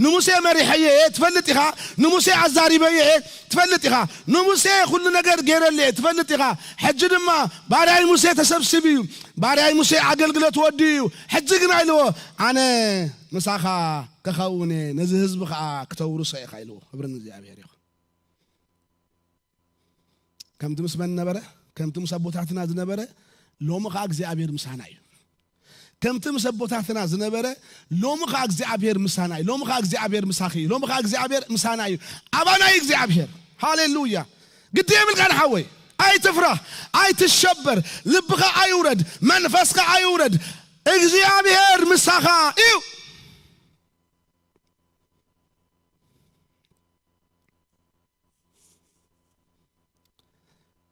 ንሙሴ መሪሐዮ እየ ትፈልጥ ኢኻ። ንሙሴ ኣዛሪበዮ እየ ትፈልጥ ኢኻ። ንሙሴ ኩሉ ነገር ገይረሉ እየ ትፈልጥ ኢኻ። ሕጂ ድማ ባርያይ ሙሴ ተሰብሲቡ እዩ። ባርያይ ሙሴ ኣገልግሎት ወዲኡ እዩ። ሕጂ ግና ኢልዎ ኣነ ምሳኻ ክኸውን እየ፣ ነዚ ህዝቢ ኸዓ ክተውርሶ ኢኻ ኢልዎ። ክብሪ ንእግዚኣብሔር ይኹን። ከምቲ ምስ መን ነበረ? ከምቲ ምስ ኣቦታትና ዝነበረ ሎሚ ኸዓ እግዚኣብሔር ምሳና እዩ። ከምቲ ምስ ኣቦታትና ዝነበረ ሎሚ ኸዓ እግዚኣብሔር ምሳና እዩ። ሎሚ ኸዓ እግዚኣብሔር ምሳኺ እዩ። ሎሚ ኸዓ እግዚኣብሔር ምሳና እዩ። ኣባና እዩ እግዚኣብሔር። ሃሌሉያ። ግዲ የብልካን ሓወይ። ኣይትፍራህ፣ ኣይትሸበር፣ ልብኻ ኣይውረድ፣ መንፈስካ ኣይውረድ። እግዚኣብሔር ምሳኻ እዩ።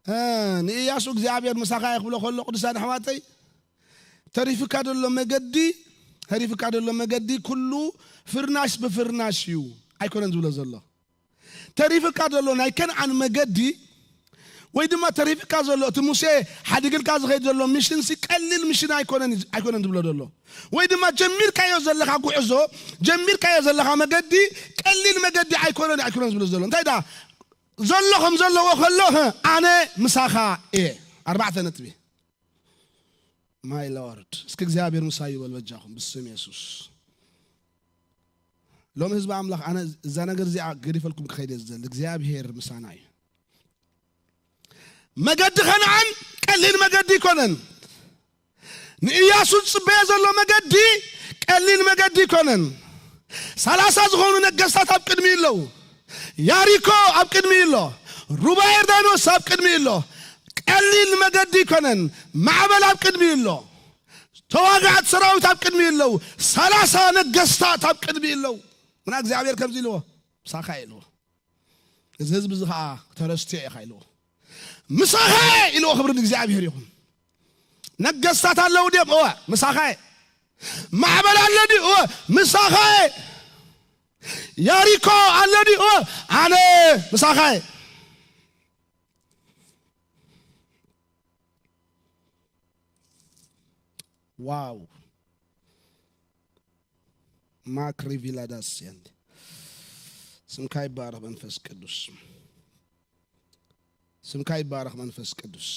እ፣ ንኢያሱ እግዚኣብሔር ምሳኻ እዩ ክብሎ ከሎ ቅዱሳን ኣሕዋተይ፣ ተሪፍካ ዘሎ መገዲ፣ ተሪፍካ ዘሎ መገዲ ኩሉ ፍርናሽ ብፍርናሽ እዩ ኣይኮነን ዝብሎ ዘሎ። ተሪፍካ ዘሎ ናይ ከነኣን መገዲ ወይ ድማ ተሪፍካ ዘሎ እቲ ሙሴ ሓዲግልካ ዝኸይድ ዘሎ ሚሽን ሲ ቀሊል ሚሽን ኣይኮነን፣ ኣይኮነን ዝብሎ ዘሎ። ወይ ድማ ጀሚርካዮ ዘለኻ ጉዕዞ፣ ጀሚርካዮ ዘለኻ መገዲ ቀሊል መገዲ ኣይኮነን፣ ኣይኮነን ዝብሎ ዘሎ። እንታይ ደኣ ዘሎ ከም ዘለዎ ከሎ፣ "ኣነ ምሳኻ እየ." ኣርባዕተ ነጥቢ። My Lord፣ እስኪ እግዚኣብሔር ምሳይ ይበል በጃኹም ብስም የሱስ። ሎሚ ህዝቢ ኣምላኽ፣ ኣነ እዛ ነገር እዚኣ ገዲፈልኩም ክኸይድ እየ ዝደሊ። እግዚኣብሔር ምሳና እዩ። መገዲ ከነዓን ቀሊል መገዲ ኣይኮነን። ንኢያሱ ዝጽበዮ ዘሎ መገዲ ቀሊል መገዲ ኣይኮነን። ሰላሳ ዝኾኑ ነገስታት ኣብ ቅድሚ ኣለዉ። ያሪኮ ኣብ ቅድሚ ኣሎ። ሩባ ዮርዳኖስ ኣብ ቅድሚ ኣሎ። ቀሊል መገዲ ኣይኮነን። ማዕበል ኣብ ቅድሚ ኣሎ። ተዋጋእቲ ሰራዊት ኣብ ቅድሚ ኣለዉ። ሰላሳ ነገስታት ኣብ ቅድሚ ኣለዉ። ምና እግዚኣብሔር ከምዚ ኢልዎ፣ "ምሳኻ እየ" ኢልዎ። እዚ ህዝቢ እዚ ኸዓ ተረስቲዑ ኢኻ ኢልዎ። "ምሳኻ እየ" ኢልዎ። ክብሪ ንእግዚኣብሔር ይኹን። ነገስታት ኣለዉ ድዮም? እወ፣ ምሳኻ እየ። ማዕበል ኣሎ ድዩ? እወ፣ ምሳኻ እየ። ያሪኮ ኣሎ ድዩ? እወ፣ ኣነ ምሳኻ እየ። ዋው። ማክሪቪላዳስ ያንዲ። ስምካ ይባረኽ መንፈስ ቅዱስ። ስምካ ይባረኽ መንፈስ ቅዱስ።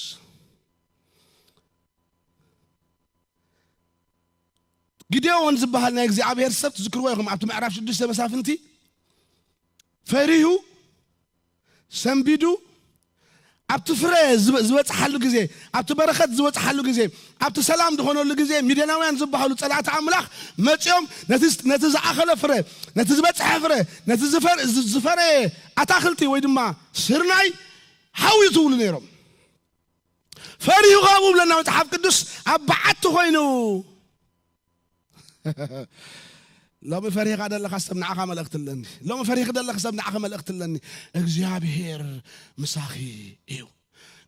ጊዴዎን ዝበሃል ናይ እግዚኣብሔር ሰብ ትዝክርዎ ኢኹም። ኣብቲ ምዕራፍ ሽዱሽተ መሳፍንቲ ፈሪሁ፣ ሰንቢዱ፣ ኣብቲ ፍረ ዝበ-፣ ዝበጽሓሉ ግዜ፣ ኣብቲ በረኸት ዝበጽሓሉ ግዜ፣ ኣብቲ ሰላም ዝኾነሉ ግዜ፣ ሚድያናውያን ዝበሃሉ ጸላእቲ ኣምላኽ መጺኦም ነቲ፣ ነቲ ዝኣኸለ ፍረ፣ ነቲ ዝበጽሐ ፍረ፣ ነቲ ዝፈር-፣ ዝ-፣ ዝፈረየ ኣታኽልቲ ወይ ድማ ስርናይ ሓውዩ ትብሉ ነይሮም። ፈሪሁ ካብኡ ብለና መጽሓፍ ቅዱስ ኣብ በዓቲ ኮይኑ። ሎሚ ፈሪህኻ ደለኻ ሰብ ንዓኻ መልእኽቲ ኣለኒ። ሎሚ ፈሪህኺ ደለኺ ሰብ ንዓኺ መልእኽቲ ኣለኒ። እግዚኣብሔር ምሳኺ እዩ።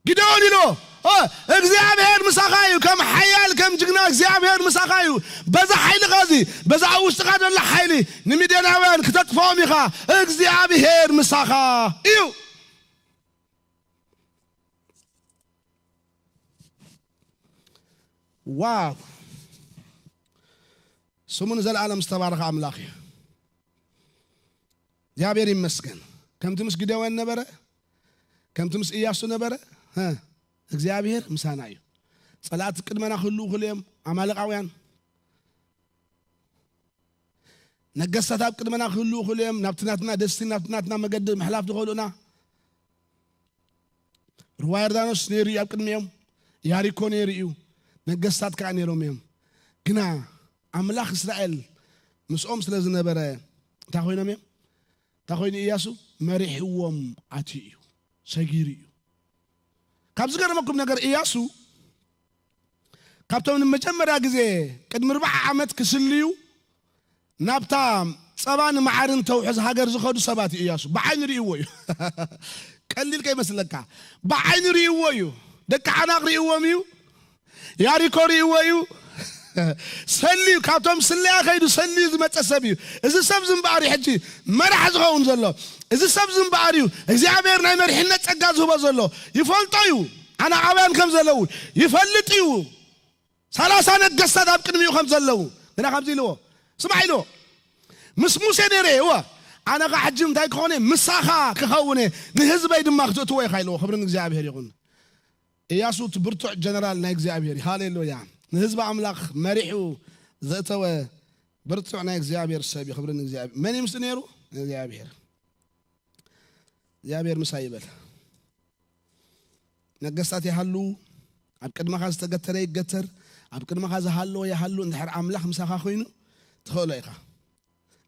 ጊደዎን ኢልዎ፣ ኦ፣ እግዚኣብሔር ምሳኻ እዩ። ከም ሓያል፣ ከም ጅግና እግዚኣብሔር ምሳኻ እዩ። በዛ ሓይልኻ እዚ፣ በዛ ኣብ ውሽጥኻ ዘሎ ሓይሊ ንሚድያናውያን ክተጥፍኦም ኢኻ። እግዚኣብሔር ምሳኻ እዩ። ዋው! ስሙ ንዘለኣለም ዝተባረኸ ኣምላኽ እዩ። እግዚኣብሔር ይመስገን። ከምቲ ምስ ጊደዎን ነበረ፣ ከምቲ ምስ ኢያሱ ነበረ፣ ሀ፣ እግዚኣብሔር ምሳና እዩ። ጸላእቲ ቅድመና ክህልዉ ይኽእሉ እዮም፣ ኣማሌቃውያን። ነገስታት ኣብ ቅድመና ክህልዉ ይኽእሉ እዮም፣ ናብቲ ናትና ደስቲኒ፣ ናብቲ ናትና መገዲ ምሕላፍ ዝኽእሉና። ሩባ ዮርዳኖስ ነይሩ እዩ ኣብ ቅድሚኦም፣ ያሪኮ ነይሩ እዩ፣ ነገስታት ከኣ ነይሮም እዮም። ግና ኣምላኽ እስራኤል ምስኦም ስለ ዝነበረ እንታይ ኮይኖም እዮም? እንታይ ኮይኑ? ኢያሱ መሪሕዎም ኣትዩ እዩ፣ ሰጊሩ እዩ። ካብ ዝገርመኩም ነገር፣ ኢያሱ ካብቶም ንመጀመርያ ግዜ ቅድሚ ኣርብዓ ዓመት ክስልዩ ናብታ ጸባን መዓርን ተውሕዝ ሃገር ዝኸዱ ሰባት እዩ ኢያሱ። ብዓይኒ ርእይዎ እዩ። ቀሊል ከይመስለካ። ብዓይኒ ርእይዎ እዩ። ደቂ ዓናቕ ርእይዎም እዩ። ያሪኮ ርእይዎ እዩ። ሰልዩ፣ ካብቶም ስለያ ከይዱ ሰልዩ ዝመጸ ሰብ እዩ። እዚ ሰብ ዝምበኣር እዩ ሕጂ መራሕ ዝኸውን ዘሎ። እዚ ሰብ ዝምበኣር እዩ እግዚኣብሔር ናይ መሪሕነት ጸጋ ዝህቦ ዘሎ። ይፈልጦ እዩ። ኣናዓውያን ከም ዘለዉ ይፈልጥ እዩ። ሰላሳ ነገስታት ኣብ ቅድሚኡ ከም ዘለዉ። ግና ከምዚ ኢልዎ፣ ስማዕ ኢልዎ፣ ምስ ሙሴ ነይረ እወ፣ ኣነ ኸዓ ሕጂ እንታይ ክኾነ? ምሳኻ ክኸውን እየ፣ ንህዝበይ ድማ ክትእትዎ ኢኻ ኢልዎ። ክብሪ ንእግዚኣብሔር ይኹን። ኢያሱ እቲ ብርቱዕ ጀነራል ናይ እግዚኣብሔር እዩ። ሃሌሉያ። ንህዝቢ ኣምላኽ መሪሑ ዘእተወ ብርቱዕ ናይ እግዚኣብሔር ሰብ እዩ። ክብሪ ንእግዚኣብሔር። መን እዩ ምስኡ ነይሩ? እግዚኣብሔር። እግዚኣብሔር ምሳይ ይበል። ነገስታት ይሃሉ፣ ኣብ ቅድመኻ ዝተገተረ ይገተር፣ ኣብ ቅድመኻ ዝሃለወ ይሃሉ። እንድሕር ኣምላኽ ምሳኻ ኮይኑ ትኽእሎ ኢኻ።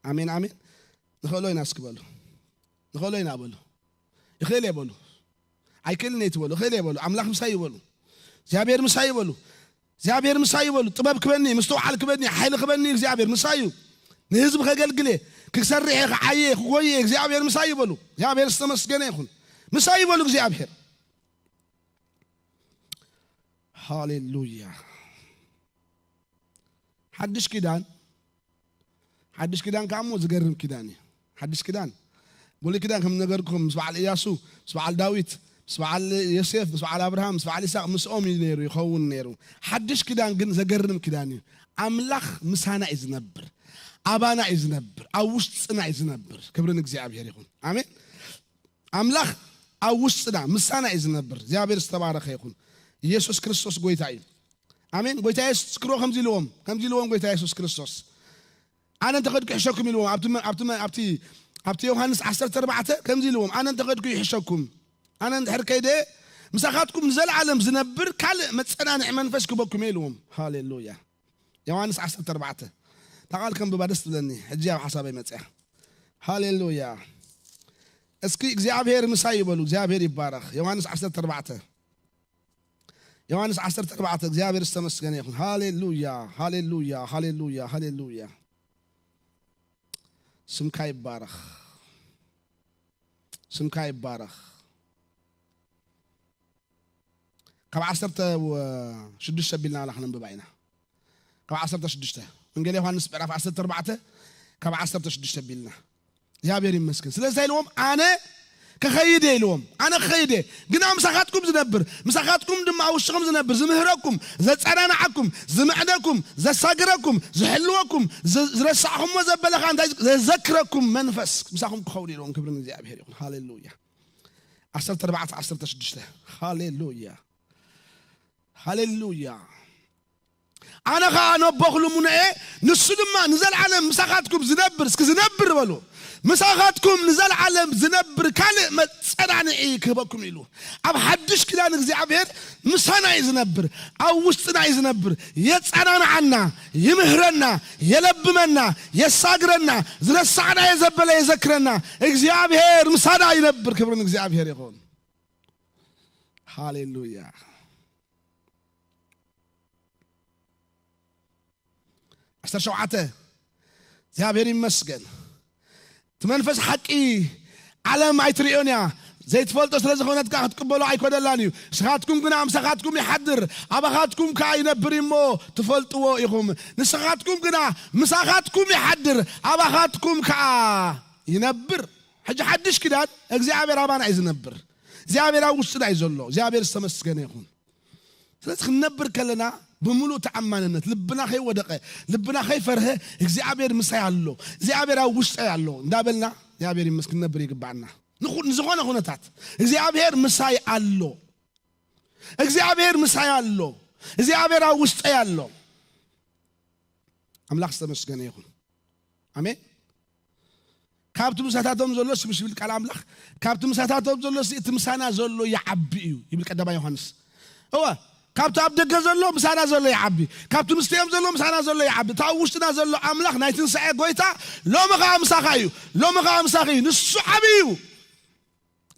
ኣሜን፣ ኣሜን። ንኽእሎ ኢና እስኪ በሉ። ንኽእሎ ኢና በሉ። ይኽእል እየ በሉ። ኣይክእልን እየ ትበሉ። ይኽእል እየ በሉ። ኣምላኽ ምሳይ እዩ በሉ። እግዚኣብሔር ምሳይ እዩ በሉ። እግዚኣብሔር ምሳይ እዩ በሉ። ጥበብ ክበኒ፣ ምስትውዓል ክበኒ፣ ሓይሊ ክበኒ እግዚኣብሔር ምሳይ እዩ። ንህዝቢ ከገልግል እየ፣ ክሰርሕ እየ፣ ክዓየ እየ፣ ክጎይ እየ፣ እግዚኣብሔር ምሳይ እዩ በሉ። እግዚኣብሔር ዝተመስገነ ይኹን። ምሳይ እዩ በሉ እግዚኣብሔር። ሃሌሉያ። ሓድሽ ኪዳን፣ ሓድሽ ኪዳን ከኣ እሞ ዝገርም ኪዳን እዩ። ሓድሽ ኪዳን፣ ብሉይ ኪዳን ከም ነገርኩም ምስ በዓል ኢያሱ፣ ምስ በዓል ዳዊት፣ ምስ በዓል ዮሴፍ፣ ምስ በዓል ኣብርሃም፣ ምስ በዓል ይስሐቅ፣ ምስኦም እዩ ነይሩ፣ ይኸውን ነይሩ። ሓድሽ ኪዳን ግን ዘገርም ኪዳን እዩ። ኣምላኽ ምሳና እዩ ዝነብር፣ ኣባና እዩ ዝነብር፣ ኣብ ውሽጥና እዩ ዝነብር። ክብሪ ንእግዚኣብሔር ይኹን። ኣሜን። ኣምላኽ ኣብ ውሽጥና ምሳና እዩ ዝነብር። እግዚኣብሔር ዝተባረኸ ይኹን። ኢየሱስ ክርስቶስ ጎይታ እዩ። ኣሜን። ጎይታ የሱስ ክሮ ከምዚ ኢልዎም፣ ከምዚ ኢልዎም ጎይታ የሱስ ክርስቶስ፣ ኣነ እንተኸድኩ ይሕሸኩም ኢልዎም። ኣብቲ መ-፣ ኣብቲ መ-፣ ኣብቲ፣ ኣብቲ ዮሃንስ ዓሰርተ ኣርባዕተ ከምዚ ኢልዎም፣ ኣነ እንተኸድኩ ይሕሸኩም። ኣነ እንድሕር ከይደ ምሳኻትኩም ንዘለዓለም ዝነብር ካልእ መጸናንዒ መንፈስ ክበኩም እየ ኢልዎም። ሃሌሉያ። ዮሃንስ ዓሰርተ ኣርባዕተ። እታ ቃል ከንብባ ደስ ትብለኒ። ሕጂ ኣብ ሓሳበይ መጽያ። ሃሌሉያ። እስኪ እግዚኣብሔር ምሳይ ይበሉ። እግዚኣብሔር ይባረኽ። ዮሃንስ ዓሰርተ ኣርባዕተ። ዮሃንስ ዓሰርተ ኣርባዕተ። እግዚኣብሔር ዝተመስገነ ይኹን። ሃሌሉያ፣ ሃሌሉያ፣ ሃሌሉያ፣ ሃሌሉያ። ስምካ ይባረኽ። ስምካ ይባረኽ። ካብ ዓሰርተ ሽዱሽተ ኣቢልና ዋላ ክነንብባ ኢና። ካብ ዓሰርተ ሽዱሽተ፣ ወንጌል ዮሃንስ ምዕራፍ ዓሰርተ ኣርባዕተ ካብ ዓሰርተ ሽዱሽተ ኣቢልና። እግዚኣብሔር ይመስገን። ስለዚ እንታይ ኢልዎም? ኣነ ክኸይድ እየ ኢልዎም። ኣነ ክኸይድ እየ፣ ግና ምሳኻትኩም ዝነብር፣ ምሳኻትኩም ድማ ኣብ ውሽጥኹም ዝነብር፣ ዝምህረኩም፣ ዘጸናንዓኩም፣ ዝምዕደኩም፣ ዘሳግረኩም፣ ዝሕልወኩም፣ ዝ-፣ ዝረሳዕኹምዎ ዘበለ ኸኣ እንታይ ዘዘክረኩም መንፈስ ምሳኹም ክኸውን ኢልዎም። ክብሪ ንእግዚኣብሔር ይኹን። ሃሌሉያ። ዓሰርተ ኣርባዕተ ዓሰርተ ሽዱሽተ። ሃሌሉያ፣ ሃሌሉያ። ኣነ ኸኣ ነቦኹም ልሙነ እየ፣ ንሱ ድማ ንዘለዓለም ምሳኻትኩም ዝነብር፣ እስኪ ዝነብር በሉ። ምሳኻትኩም ንዘለዓለም ዝነብር ካልእ መጸናንዒ ክህበኩም ኢሉ። ኣብ ሓድሽ ኪዳን እግዚኣብሔር ምሳና እዩ ዝነብር፣ ኣብ ውሽጥና እዩ ዝነብር። የጸናንዓና፣ ይምህረና፣ የለብመና፣ የሳግረና፣ ዝረሳዕናዮ ዘበለ የዘክረና። እግዚኣብሔር ምሳና ይነብር። ክብሪ ንእግዚኣብሔር ይኹን። ሃሌሉያ። ዓሰርተ ሸውዓተ። እግዚኣብሔር ይመስገን። እቲ መንፈስ ሓቂ ዓለም ኣይትርእዮን እያ፣ ዘይትፈልጦ ስለ ዝኾነት ከኣ ክትቅበሎ ኣይኮነላን እዩ። ንስኻትኩም ግና ምሳኻትኩም ይሓድር፣ ኣባኻትኩም ከኣ ይነብር እዩ እሞ ትፈልጥዎ ኢኹም። ንስኻትኩም ግና ምሳኻትኩም ይሓድር፣ ኣባኻትኩም ከኣ ይነብር። ሕጂ ሓድሽ ኪዳን እግዚኣብሔር ኣባና እዩ ዝነብር። እግዚኣብሔር ኣብ ውሽጥና እዩ ዘሎ። እግዚኣብሔር ዝተመስገነ ይኹን። ስለዚ ክንነብር ከለና ብምሉእ ተኣማንነት፣ ልብና ከይወደቐ፣ ልብና ከይፈርሀ፣ እግዚኣብሔር ምሳይ ኣሎ፣ እግዚኣብሔር ኣብ ውሽጠይ ኣሎ እንዳበልና እግዚኣብሔር ይመስገን ክንነብር ይግባኣና። ንኹ-፣ ንዝኾነ ኩነታት እግዚኣብሔር ምሳይ ኣሎ፣ እግዚኣብሔር ምሳይ ኣሎ፣ እግዚኣብሔር ኣብ ውሽጠይ ኣሎ። ኣምላኽ ዝተመስገነ ይኹን። ኣሜን። ካብቲ ምሳታቶም ዘሎ ስምሽ ይብል ቃል ኣምላኽ፣ ካብቲ ምሳታቶም ዘሎ እቲ ምሳና ዘሎ ይዓቢ እዩ ይብል ቀዳማይ ዮሃንስ። እወ፣ ካብቲ ኣብ ደገ ዘሎ ምሳና ዘሎ ይዓቢ፣ ካብቲ ምስተዮም ዘሎ ምሳና ዘሎ ይዓቢ። እቲ ኣብ ውሽጥና ዘሎ ኣምላኽ ናይ ትንሳኤ ጎይታ ሎሚ ኸኣ ምሳኻ እዩ፣ ሎሚ ኸኣ ምሳኺ እዩ። ንሱ ዓቢ እዩ፣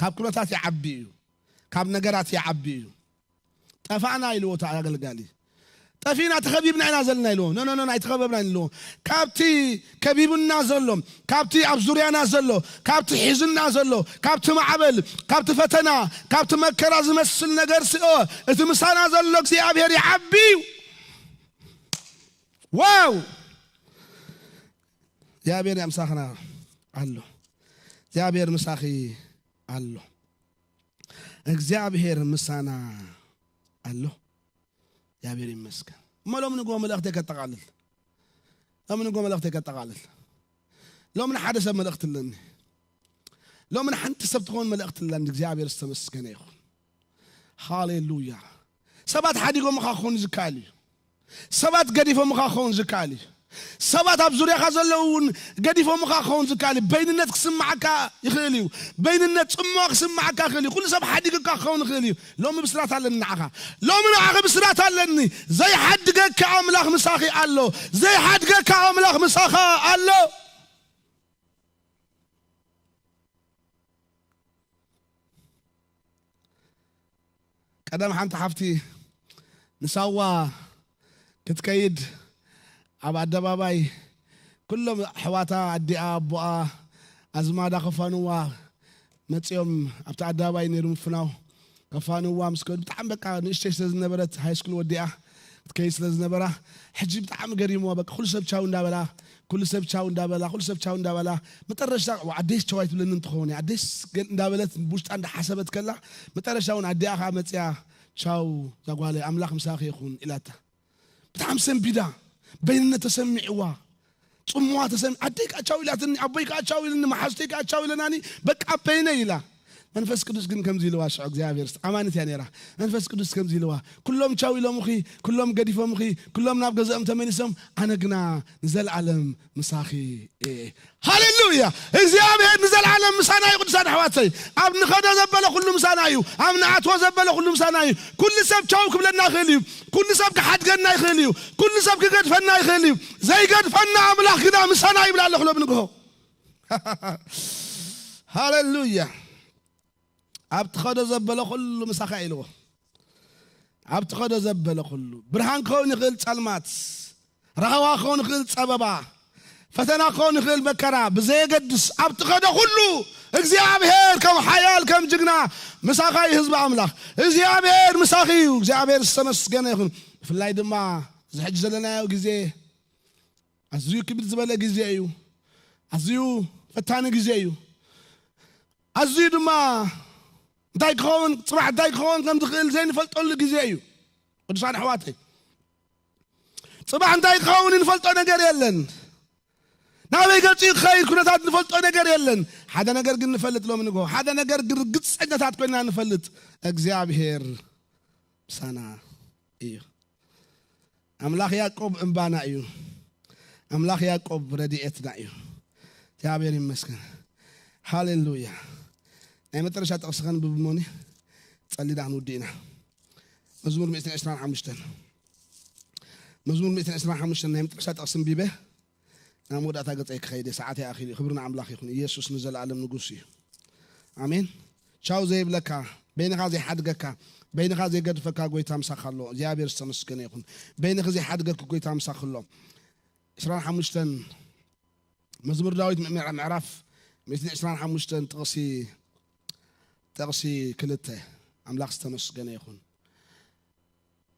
ካብ ኩነታት ይዓቢ እዩ፣ ካብ ነገራት ይዓቢ እዩ። ጠፋእና ኢልዎ እቲ ኣገልጋሊ። ጠፊእና ተኸቢብና ኢና ዘለና ኢልዎ። ኖ ኖ ኖ ኣይተኸበብናን ኢልዎ። ካብቲ ከቢቡና ዘሎ፣ ካብቲ ኣብ ዙርያና ዘሎ፣ ካብቲ ሒዙና ዘሎ፣ ካብቲ ማዕበል፣ ካብቲ ፈተና፣ ካብቲ መከራ ዝመስል ነገር ስኦ፣ እቲ ምሳና ዘሎ እግዚኣብሔር ይዓቢ እዩ። ዋው! እግዚኣብሔር ኣብ ምሳኽና ኣሎ። እግዚኣብሔር ምሳኺ ኣሎ። እግዚኣብሔር ምሳና ኣሎ። እግዚኣብሔር ይመስገን። እሞ ሎሚ ንግሆ መልእኽተይ ከጠቓልል፣ ሎሚ ንግሆ መልእኽተይ ከጠቓልል። ሎሚ ንሓደ ሰብ መልእኽቲ ኣለኒ። ሎሚ ንሓንቲ ሰብ ትኾን መልእኽቲ ኣለኒ። እግዚኣብሔር ዝተመስገነ ይኹን። ሃሌሉያ። ሰባት ሓዲጎምኻ ክኾኑ ዝከኣል እዩ። ሰባት ገዲፎምኻ ክኸውን ዝከኣል እዩ። ሰባት ኣብ ዙርያኻ ዘለዉ እውን ገዲፎምኻ ክኸውን ዝከኣል እዩ። በይንነት ክስምዓካ ይኽእል እዩ። በይንነት፣ ጽምዋ ክስምዓካ ይኽእል እዩ። ኩሉ ሰብ ሓዲግካ ክኸውን ይኽእል እዩ። ሎሚ ብስራት ኣለኒ ንዓኻ። ሎሚ ንዓኺ ብስራት ኣለኒ። ዘይሓድገካ ኣምላኽ ምሳኺ ኣሎ። ዘይሓድገካ ኣምላኽ ምሳኻ ኣሎ። ቀደም ሓንቲ ሓፍቲ ንሳዋ ክትከይድ ኣብ ኣደባባይ ኩሎም ኣሕዋታ፣ ኣዲኣ፣ ኣቦኣ፣ ኣዝማዳ ከፋንዋ መጺኦም ኣብቲ ኣደባባይ ነይሩ ምፍናው። ከፋንዋ ምስ ከዱ ብጣዕሚ በቃ ንእሽተይ ስለ ዝነበረት ሃይ ስኩል ወዲኣ ክትከይድ ስለ ዝነበራ ሕጂ ብጣዕሚ ገሪምዋ። በቃ ኩሉ ሰብ ቻው እንዳበላ፣ ኩሉ ሰብ ቻው እንዳበላ፣ ኩሉ ሰብ ቻው እንዳበላ፣ መጠረሽታ "ዋ፣ ኣደይስ ቻው ኣይትብለኒ እንትኸውን እያ፣ ኣደይስ" ገል እንዳበለት ብውሽጣ እንዳሓሰበት ከላ፣ መጠረሽታ እውን ኣዲኣ ከዓ መፅያ "ቻው ዛጓለ ኣምላኽ ምሳኺ ይኹን" ኢላታ። ብጣዕሚ ሰንቢዳ፣ በይንነት ተሰሚዕዋ፣ ጽምዋ ተሰሚ-፣ ኣደይ ከዓ ቻው ኢላትኒ፣ ኣቦይ ከዓ ቻው ኢልኒ፣ መሓዙተይ ከዓ ቻው ኢለናኒ፣ በቃ በይነይ ኢላ። መንፈስ ቅዱስ ግን ከምዚ ኢልዋ፣ ሽዑ እግዚኣብሔር ስ-፣ ኣማኒት እያ ነይራ። መንፈስ ቅዱስ ከምዚ ኢልዋ፣ "ኩሎም ቻው ኢሎምኺ፣ ኩሎም ገዲፎምኺ፣ ኩሎም ናብ ገዛኦም ተመሊሶም፣ ኣነ ግና ንዘለኣለም ምሳኺ እየ።" ሃሌሉያ! እግዚኣብሔር ንዘለኣለም ምሳና እዩ፣ ቅዱሳን ኣሕዋተይ። ኣብ ንኸዶ ዘበለ ኩሉ ምሳና እዩ፣ ኣብ ንኣትዎ ዘበለ ኩሉ ምሳና እዩ። ኩሉ ሰብ ቻው ክብለና ይኽእል እዩ፣ ኩሉ ሰብ ክሓድገና ይኽእል እዩ፣ ኩሉ ሰብ ክገድፈና ይኽእል እዩ። ዘይገድፈና ኣምላኽ ግና ምሳና ይብል ኣለኹ ሎም ንግሆ። ሃሌሉያ! ኣብ ትኸዶ ዘበለ ኩሉ ምሳኻ ኢልዎ። ኣብ ትኸዶ ዘበለ ኩሉ ብርሃን ክኸውን ይኽእል ጸልማት፣ ራህዋ ክኸውን ይኽእል ጸበባ፣ ፈተና ክኸውን ይኽእል መከራ፣ ብዘየገድስ ኣብ ትኸዶ ኩሉ እግዚኣብሔር ከም ሓያል ከም ጅግና ምሳኻ እዩ ህዝቢ ኣምላኽ። እግዚኣብሔር ምሳኺ እዩ። እግዚኣብሔር ዝተመስገነ ይኹን። ብፍላይ ድማ እዚ ሕጂ ዘለናዮ ግዜ ኣዝዩ ክብድ ዝበለ ግዜ እዩ። ኣዝዩ ፈታኒ ግዜ እዩ። ኣዝዩ ድማ እንታይ ክኸውን፣ ጽባሕ እንታይ ክኸውን ከም ዝኽእል ዘይንፈልጠሉ ግዜ እዩ። ቅዱሳን ኣሕዋተይ፣ ጽባሕ እንታይ ክኸውን እንፈልጦ ነገር የለን። ናበይ ገጹ ክኸይድ ኩነታት እንፈልጦ ነገር የለን። ሓደ ነገር ግን ንፈልጥ ሎሚ ንግሆ፣ ሓደ ነገር ግን ርግጸኛታት ኮይና ንፈልጥ፣ እግዚኣብሔር ምሳና እዩ። ኣምላኽ ያዕቆብ እምባና እዩ። ኣምላኽ ያዕቆብ ረድኤትና እዩ። እግዚኣብሔር ይመስገን። ሃሌሉያ። ናይ መጨረሻ ጥቕሲ ከንብብ እሞኒ ጸሊና ክንውድእ ኢና። መዝሙር ሚእትን ዕስራን ሓሙሽተን። መዝሙር ሚእትን ዕስራን ሓሙሽተን ናይ መጨረሻ ጥቕሲ ኣንቢበ ናብ መወዳእታ ገጸይ ክኸይድ እየ። ሰዓት ይኣኽል እዩ። ክብሪ ንኣምላኽ ይኹን። ኢየሱስ ንዘለኣለም ንጉስ እዩ። ኣሜን። ቻው ዘይብለካ፣ በይንኻ ዘይሓድገካ፣ በይንኻ ዘይገድፈካ ጎይታ ምሳኻ ኣሎ። እግዚኣብሔር ዝተመስገነ ይኹን። በይንኺ ዘይሓድገኪ ጎይታ ምሳኺ ኣሎ። ዕስራን ሓሙሽተን መዝሙር ዳዊት ምዕ-፣ ምዕራፍ ሚእትን ዕስራን ሓሙሽተን ጥቕሲ፣ ጥቕሲ ክልተ። ኣምላኽ ዝተመስገነ ይኹን።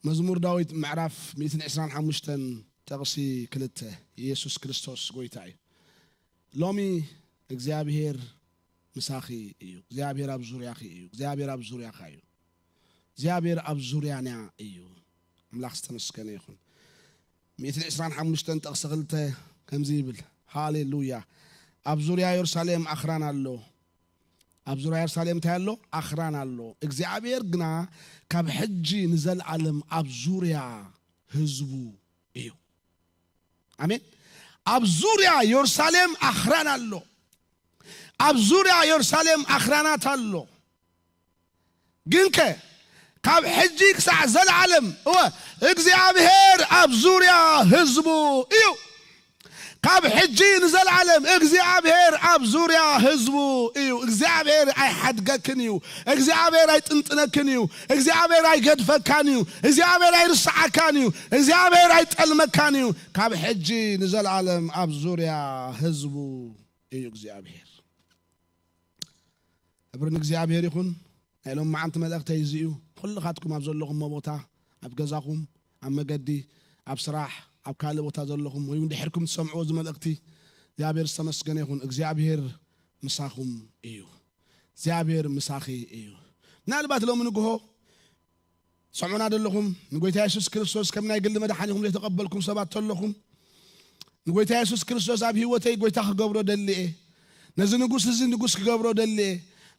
መዝሙር ዳዊት ምዕራፍ ሚእትን ዕስራን ሓሙሽተን ጥቕሲ ክልተ። ኢየሱስ ክርስቶስ ጎይታ እዩ። ሎሚ እግዚኣብሔር ምሳኺ እዩ። እግዚኣብሔር ኣብ ዙርያኺ እዩ። እግዚኣብሔር ኣብ ዙርያኻ እዩ። እግዚኣብሔር ኣብ ዙርያና እዩ። ኣምላኽ ዝተመስገነ ይኹን። ሚእትን ዕስራን ሓሙሽተን ጥቕሲ ክልተ ከምዚ ይብል፣ ሃሌሉያ። ኣብ ዙርያ የሩሳሌም ኣኽራን ኣሎ። ኣብ ዙርያ የሩሳሌም እንታይ ኣሎ? ኣኽራን ኣሎ። እግዚኣብሔር ግና ካብ ሕጂ ንዘለዓለም ኣብ ዙርያ ህዝቡ እዩ። ኣሜን። ኣብ ዙርያ የሩሳሌም ኣኽራን ኣሎ። ኣብ ዙርያ የሩሳሌም ኣኽራናት ኣሎ። ግንከ ካብ ሕጂ ክሳዕ ዘለዓለም፣ እወ፣ እግዚኣብሔር ኣብ ዙርያ ህዝቡ እዩ። ካብ ሕጂ ንዘለዓለም እግዚኣብሔር ኣብ ዙርያ ህዝቡ እዩ። እግዚኣብሔር ኣይሓድገክን እዩ። እግዚኣብሔር ኣይጥንጥነክን እዩ። እግዚኣብሔር ኣይገድፈካን እዩ። እግዚኣብሔር ኣይርስዓካን እዩ። እግዚኣብሔር ኣይጠልመካን እዩ። ካብ ሕጂ ንዘለዓለም ኣብ ዙርያ ህዝቡ እዩ እግዚኣብሔር። ክብሪ ንእግዚኣብሔር ይኹን። ናይ ሎም መዓልቲ መልእኽተይ እዚ እዩ። ኩልኻትኩም ኣብ ዘለኹም ቦታ፣ ኣብ ገዛኹም፣ ኣብ መገዲ፣ ኣብ ስራሕ፣ ኣብ ካልእ ቦታ ዘለኹም ወይ እውን ድሕርኩም ትሰምዕዎ እዚ መልእኽቲ እግዚኣብሔር ዝተመስገነ ይኹን። እግዚኣብሔር ምሳኹም እዩ። እግዚኣብሔር ምሳኺ እዩ። ምናልባት ሎሚ ንግሆ ሰምዑና ዘለኹም ንጎይታ የሱስ ክርስቶስ ከም ናይ ግሊ መድሓኒኹም ዘይተቐበልኩም ሰባት ተለኹም፣ ንጎይታ የሱስ ክርስቶስ ኣብ ህይወተይ ጎይታ ክገብሮ ደልየ፣ ነዚ ንጉስ እዚ ንጉስ ክገብሮ ደልየ፣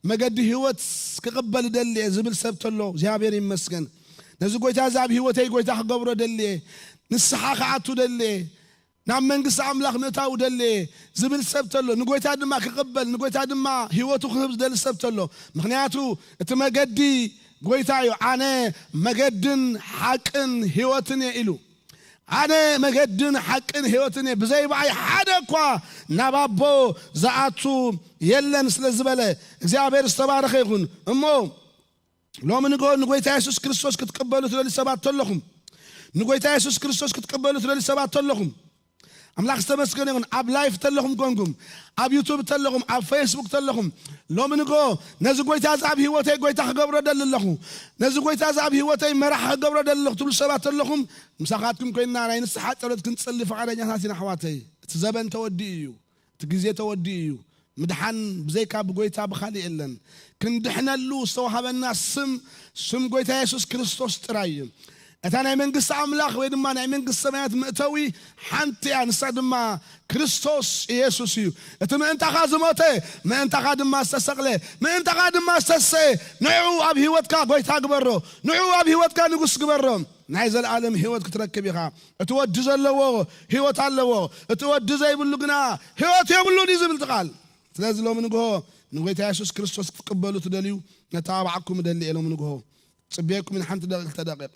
መገዲ ህይወት ክቕበል ደልየ ዝብል ሰብ ተሎ እግዚኣብሔር ይመስገን። ነዚ ጎይታ እዚ ኣብ ህይወተይ ጎይታ ክገብሮ ደልየ፣ ንስሓ ክኣቱ ደልየ፣ ናብ መንግስቲ ኣምላኽ ምእታው ደልየ ዝብል ሰብ ተሎ፣ ንጎይታ ድማ ክቕበል፣ ንጎይታ ድማ ህይወቱ ክህብ ዝደሊ ሰብ ተሎ። ምኽንያቱ እቲ መገዲ ጎይታ እዩ። ኣነ መገድን ሓቅን ህይወትን እየ ኢሉ። ኣነ መገድን ሓቅን ህይወትን እየ፣ ብዘይ ብኣይ ሓደ እኳ ናብ ኣቦ ዝኣቱ የለን ስለ ዝበለ እግዚኣብሔር ዝተባረኸ ይኹን። እሞ ሎሚ ንግሆ ንጎይታ የሱስ ክርስቶስ ክትቅበሉ ትደልዩ ሰባት ተለኹም፣ ንጎይታ የሱስ ክርስቶስ ክትቅበሉ ትደልዩ ሰባት ተለኹም፣ ኣምላኽ ዝተመስገነ ይኹን። ኣብ ላይፍ ተለኹም ኮንኩም፣ ኣብ ዩቱብ ተለኹም፣ ኣብ ፌስቡክ ተለኹም፣ ሎሚ ንግሆ ነዚ ጎይታ እዚ ኣብ ህይወተይ ጎይታ ክገብሮ ደሊ ኣለኹ፣ ነዚ ጎይታ እዚ ኣብ ህይወተይ መራሕ ክገብሮ ደሊ ኣለኹ ትብሉ ሰባት ተለኹም፣ ምሳኻትኩም ኮይንና ናይ ንስሓ ጸሎት ክንጽሊ ፍቓደኛታት ኢና ኣሕዋተይ። እቲ ዘበን ተወዲኡ እዩ። እቲ ግዜ ተወዲኡ እዩ። ምድሓን ብዘይካ ብጎይታ ብኻልእ የለን። ክንድሕነሉ ዝተዋሃበና ስም፣ ስም ጎይታ የሱስ ክርስቶስ ጥራይ እዩ። እታ ናይ መንግስቲ ኣምላኽ ወይ ድማ ናይ መንግስቲ ሰማያት መእተዊ ሓንቲ እያ፣ ንሳ ድማ ክርስቶስ ኢየሱስ እዩ። እቲ ምእንታኻ ዝሞተ፣ ምእንታኻ ድማ ዝተሰቕለ፣ ምእንታኻ ድማ ዝተሰኤ፣ ንዕኡ ኣብ ህይወትካ ጎይታ ግበሮ፣ ንዕኡ ኣብ ህይወትካ ንጉስ ግበሮ። ናይ ዘለኣለም ህይወት ክትረክብ ኢኻ። እቲ ወዲ ዘለዎ ህይወት ኣለዎ፣ እቲ ወዲ ዘይብሉ ግና ህይወት የብሉን እዩ ዝብል እቲ ቃል። ስለዚ ሎሚ ንግሆ ንጎይታ የሱስ ክርስቶስ ክትቅበሉ ትደልዩ፣ ነተባብዓኩም እደሊ እየ። ሎሚ ንግሆ ጽብየኩም ንሓንቲ ደቂቕ፣ ክልተ ደቂቕ።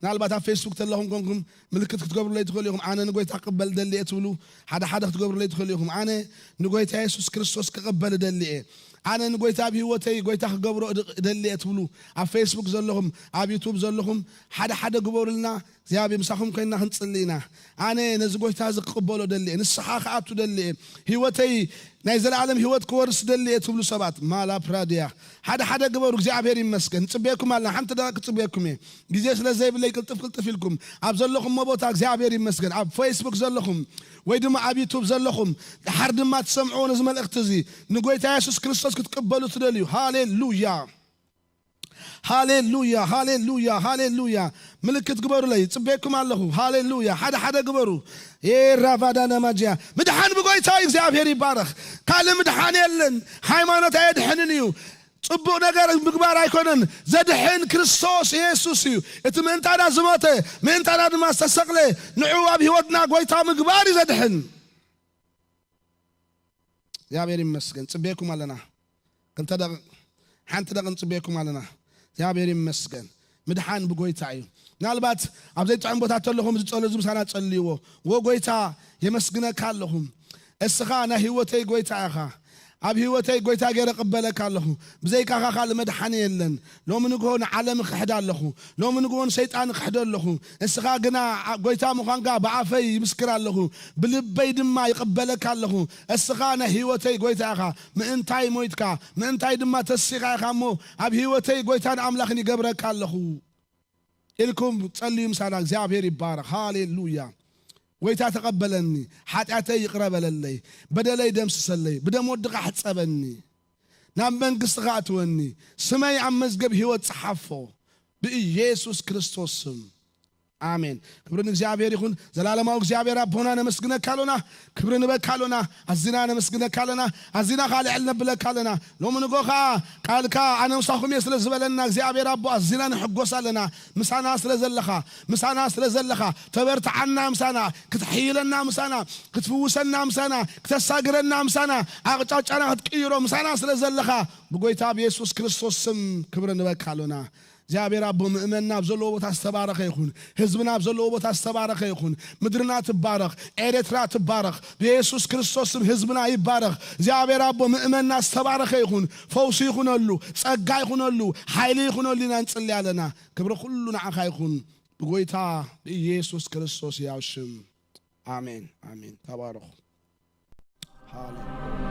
ምናልባት ኣብ ፌስቡክ ተለኹም ኮንኩም ምልክት ክትገብሩለይ ትኽእሉ ኢኹም። ኣነ ንጎይታ ክቕበል እደሊ እየ ትብሉ፣ ሓደ ሓደ ክትገብሩለይ ትኽእሉ ኢኹም። ኣነ ንጎይታ የሱስ ክርስቶስ ክቕበል እደሊ እየ፣ ኣነ ንጎይታ ኣብ ህይወተይ ጎይታ ክገብሮ እድ-፣ እደሊ እየ ትብሉ፣ ኣብ ፌስቡክ ዘለኹም፣ ኣብ ዩቱብ ዘለኹም፣ ሓደ ሓደ ግበሩልና። እግዚኣብሔር ምሳኹም ኮይንና ክንጽሊ ኢና። ኣነ ነዚ ጎይታ እዚ ክቕበሎ ደሊ እየ፣ ንስሓ ክኣቱ ደሊ እየ፣ ህይወተይ ናይ ዘለኣለም ህይወት ክወርስ ደሊ እየ ትብሉ ሰባት፣ ማላ ፕራድያ፣ ሓደ ሓደ ግበሩ። እግዚኣብሔር ይመስገን። ንጽበየኩም ኣለና። ሓንቲ ደቂቕ ክጽበየኩም እየ። ግዜ ስለ ዘይብለይ ቅልጥፍ ቅልጥፍ ኢልኩም ኣብ ዘለኹምዎ ቦታ እግዚኣብሔር ይመስገን። ኣብ ፌስቡክ ዘለኹም ወይ ድማ ኣብ ዩቱብ ዘለኹም፣ ደሓር ድማ ትሰምዕዎ ነዚ መልእኽቲ እዚ፣ ንጎይታ የሱስ ክርስቶስ ክትቅበሉ ትደልዩ። ሃሌሉያ፣ ሃሌሉያ፣ ሃሌሉያ፣ ሃሌሉያ። ምልክት ግበሩለይ፣ ጽበየኩም ኣለኹ። ሃሌሉያ፣ ሓደ ሓደ ግበሩ። ኤ ራቫዳና ማጅያ፣ ምድሓን ብጎይታ እዩ። እግዚኣብሔር ይባረኽ። ካልእ ምድሓን የለን። ሃይማኖት ኣየድሕንን እዩ። ጽቡቕ ነገር ምግባር ኣይኮነን ዘድሕን፣ ክርስቶስ ኢየሱስ እዩ። እቲ ምእንታና ዝሞተ፣ ምእንታና ድማ ዝተሰቕለ፣ ንዕኡ ኣብ ህይወትና ጎይታ ምግባር እዩ ዘድሕን። እግዚኣብሔር ይመስገን። ጽበየኩም ኣለና። ክልተ ደቂቕ፣ ሓንቲ ደቂቕ ንጽበየኩም ኣለና። እግዚኣብሔር ይመስገን። ምድሓን ብጎይታ እዩ። ምናልባት ኣብ ዘይጥዕም ቦታ ተለኹም፣ እዚ ጸሎት እዚ ምሳና ጸልይዎ። "ወ ጎይታ፣ የመስግነካ ኣለኹ። እስኻ ናይ ህይወተይ ጎይታ ኢኻ። ኣብ ህይወተይ ጎይታ ገይረ እቕበለካ ኣለኹ። ብዘይካኻ ካልእ መድሓኒ የለን። ሎሚ ንግሆ ንዓለም እኽሕዳ ኣለኹ። ሎሚ ንግሆ ንሰይጣን እኽሕዶ ኣለኹ። እስኻ ግና ዓ-፣ ጎይታ ምዃንካ ብኣፈይ ይምስክር ኣለኹ። ብልበይ ድማ ይቕበለካ ኣለኹ። እስኻ ናይ ህይወተይ ጎይታ ኢኻ። ምእንታይ ሞይትካ፣ ምእንታይ ድማ ተሲኻ ኢኻ እሞ፣ ኣብ ህይወተይ ጎይታን ኣምላኽን ይገብረካ ኣለኹ" ኢልኩም ጸልዩ ምሳና። እግዚኣብሔር ይባረኽ። ሃሌሉያ። "ጎይታ ተቐበለኒ፣ ሓጢኣተይ ይቕረ በለለይ፣ በደለይ ደምስሰለይ፣ ብደም ወድኻ ሕጸበኒ፣ ናብ መንግስትኻ ኣትወኒ፣ ስመይ ኣብ መዝገብ ህይወት ጸሓፎ፣ ብኢየሱስ ክርስቶስ ስም፣ ኣሜን." ክብሪ ንእግዚኣብሔር ይኹን። ዘላለማዊ እግዚኣብሔር ኣቦና፣ ነመስግነካ ኣሎና፣ ክብሪ ንበካ ኣሎና፣ ኣዚና ነመስግነካ ኣለና፣ ኣዚና ኻልዕል ነብለካ ኣለና። ሎሚ ንጎ ኸዓ ቃልካ ኣነ ምሳኹም እየ ስለ ዝበለና እግዚኣብሔር ኣቦ ኣዚና ንሕጎስ ኣለና። ምሳና ስለ ዘለኻ፣ ምሳና ስለ ዘለኻ፣ ተበርትዓና ምሳና፣ ክትሕይለና ምሳና፣ ክትፍውሰና ምሳና፣ ክተሳግረና ምሳና፣ ኣቕጫጫና ክትቅይሮ ምሳና ስለ ዘለኻ ብጎይታ ብየሱስ ክርስቶስ ስም ክብሪ ንበካ ኣሎና። እግዚኣብሔር ኣቦ፣ ምእመንና ኣብ ዘለዎ ቦታ ዝተባረኸ ይኹን። ህዝብና ኣብ ዘለዎ ቦታ ዝተባረኸ ይኹን። ምድርና ትባረኽ፣ ኤርትራ ትባረኽ። ብየሱስ ክርስቶስ ስም ህዝብና ይባረኽ። እግዚኣብሔር ኣቦ፣ ምእመንና ዝተባረኸ ይኹን። ፈውሲ ይኹነሉ፣ ጸጋ ይኹነሉ፣ ሓይሊ ይኹነሉ ኢና ንጽሊ ኣለና። ክብሪ ኩሉ ንዓኻ ይኹን፣ ብጎይታ ብኢየሱስ ክርስቶስ ያው ሽም። ኣሜን፣ ኣሜን። ተባረኹ። ሃሌሉያ።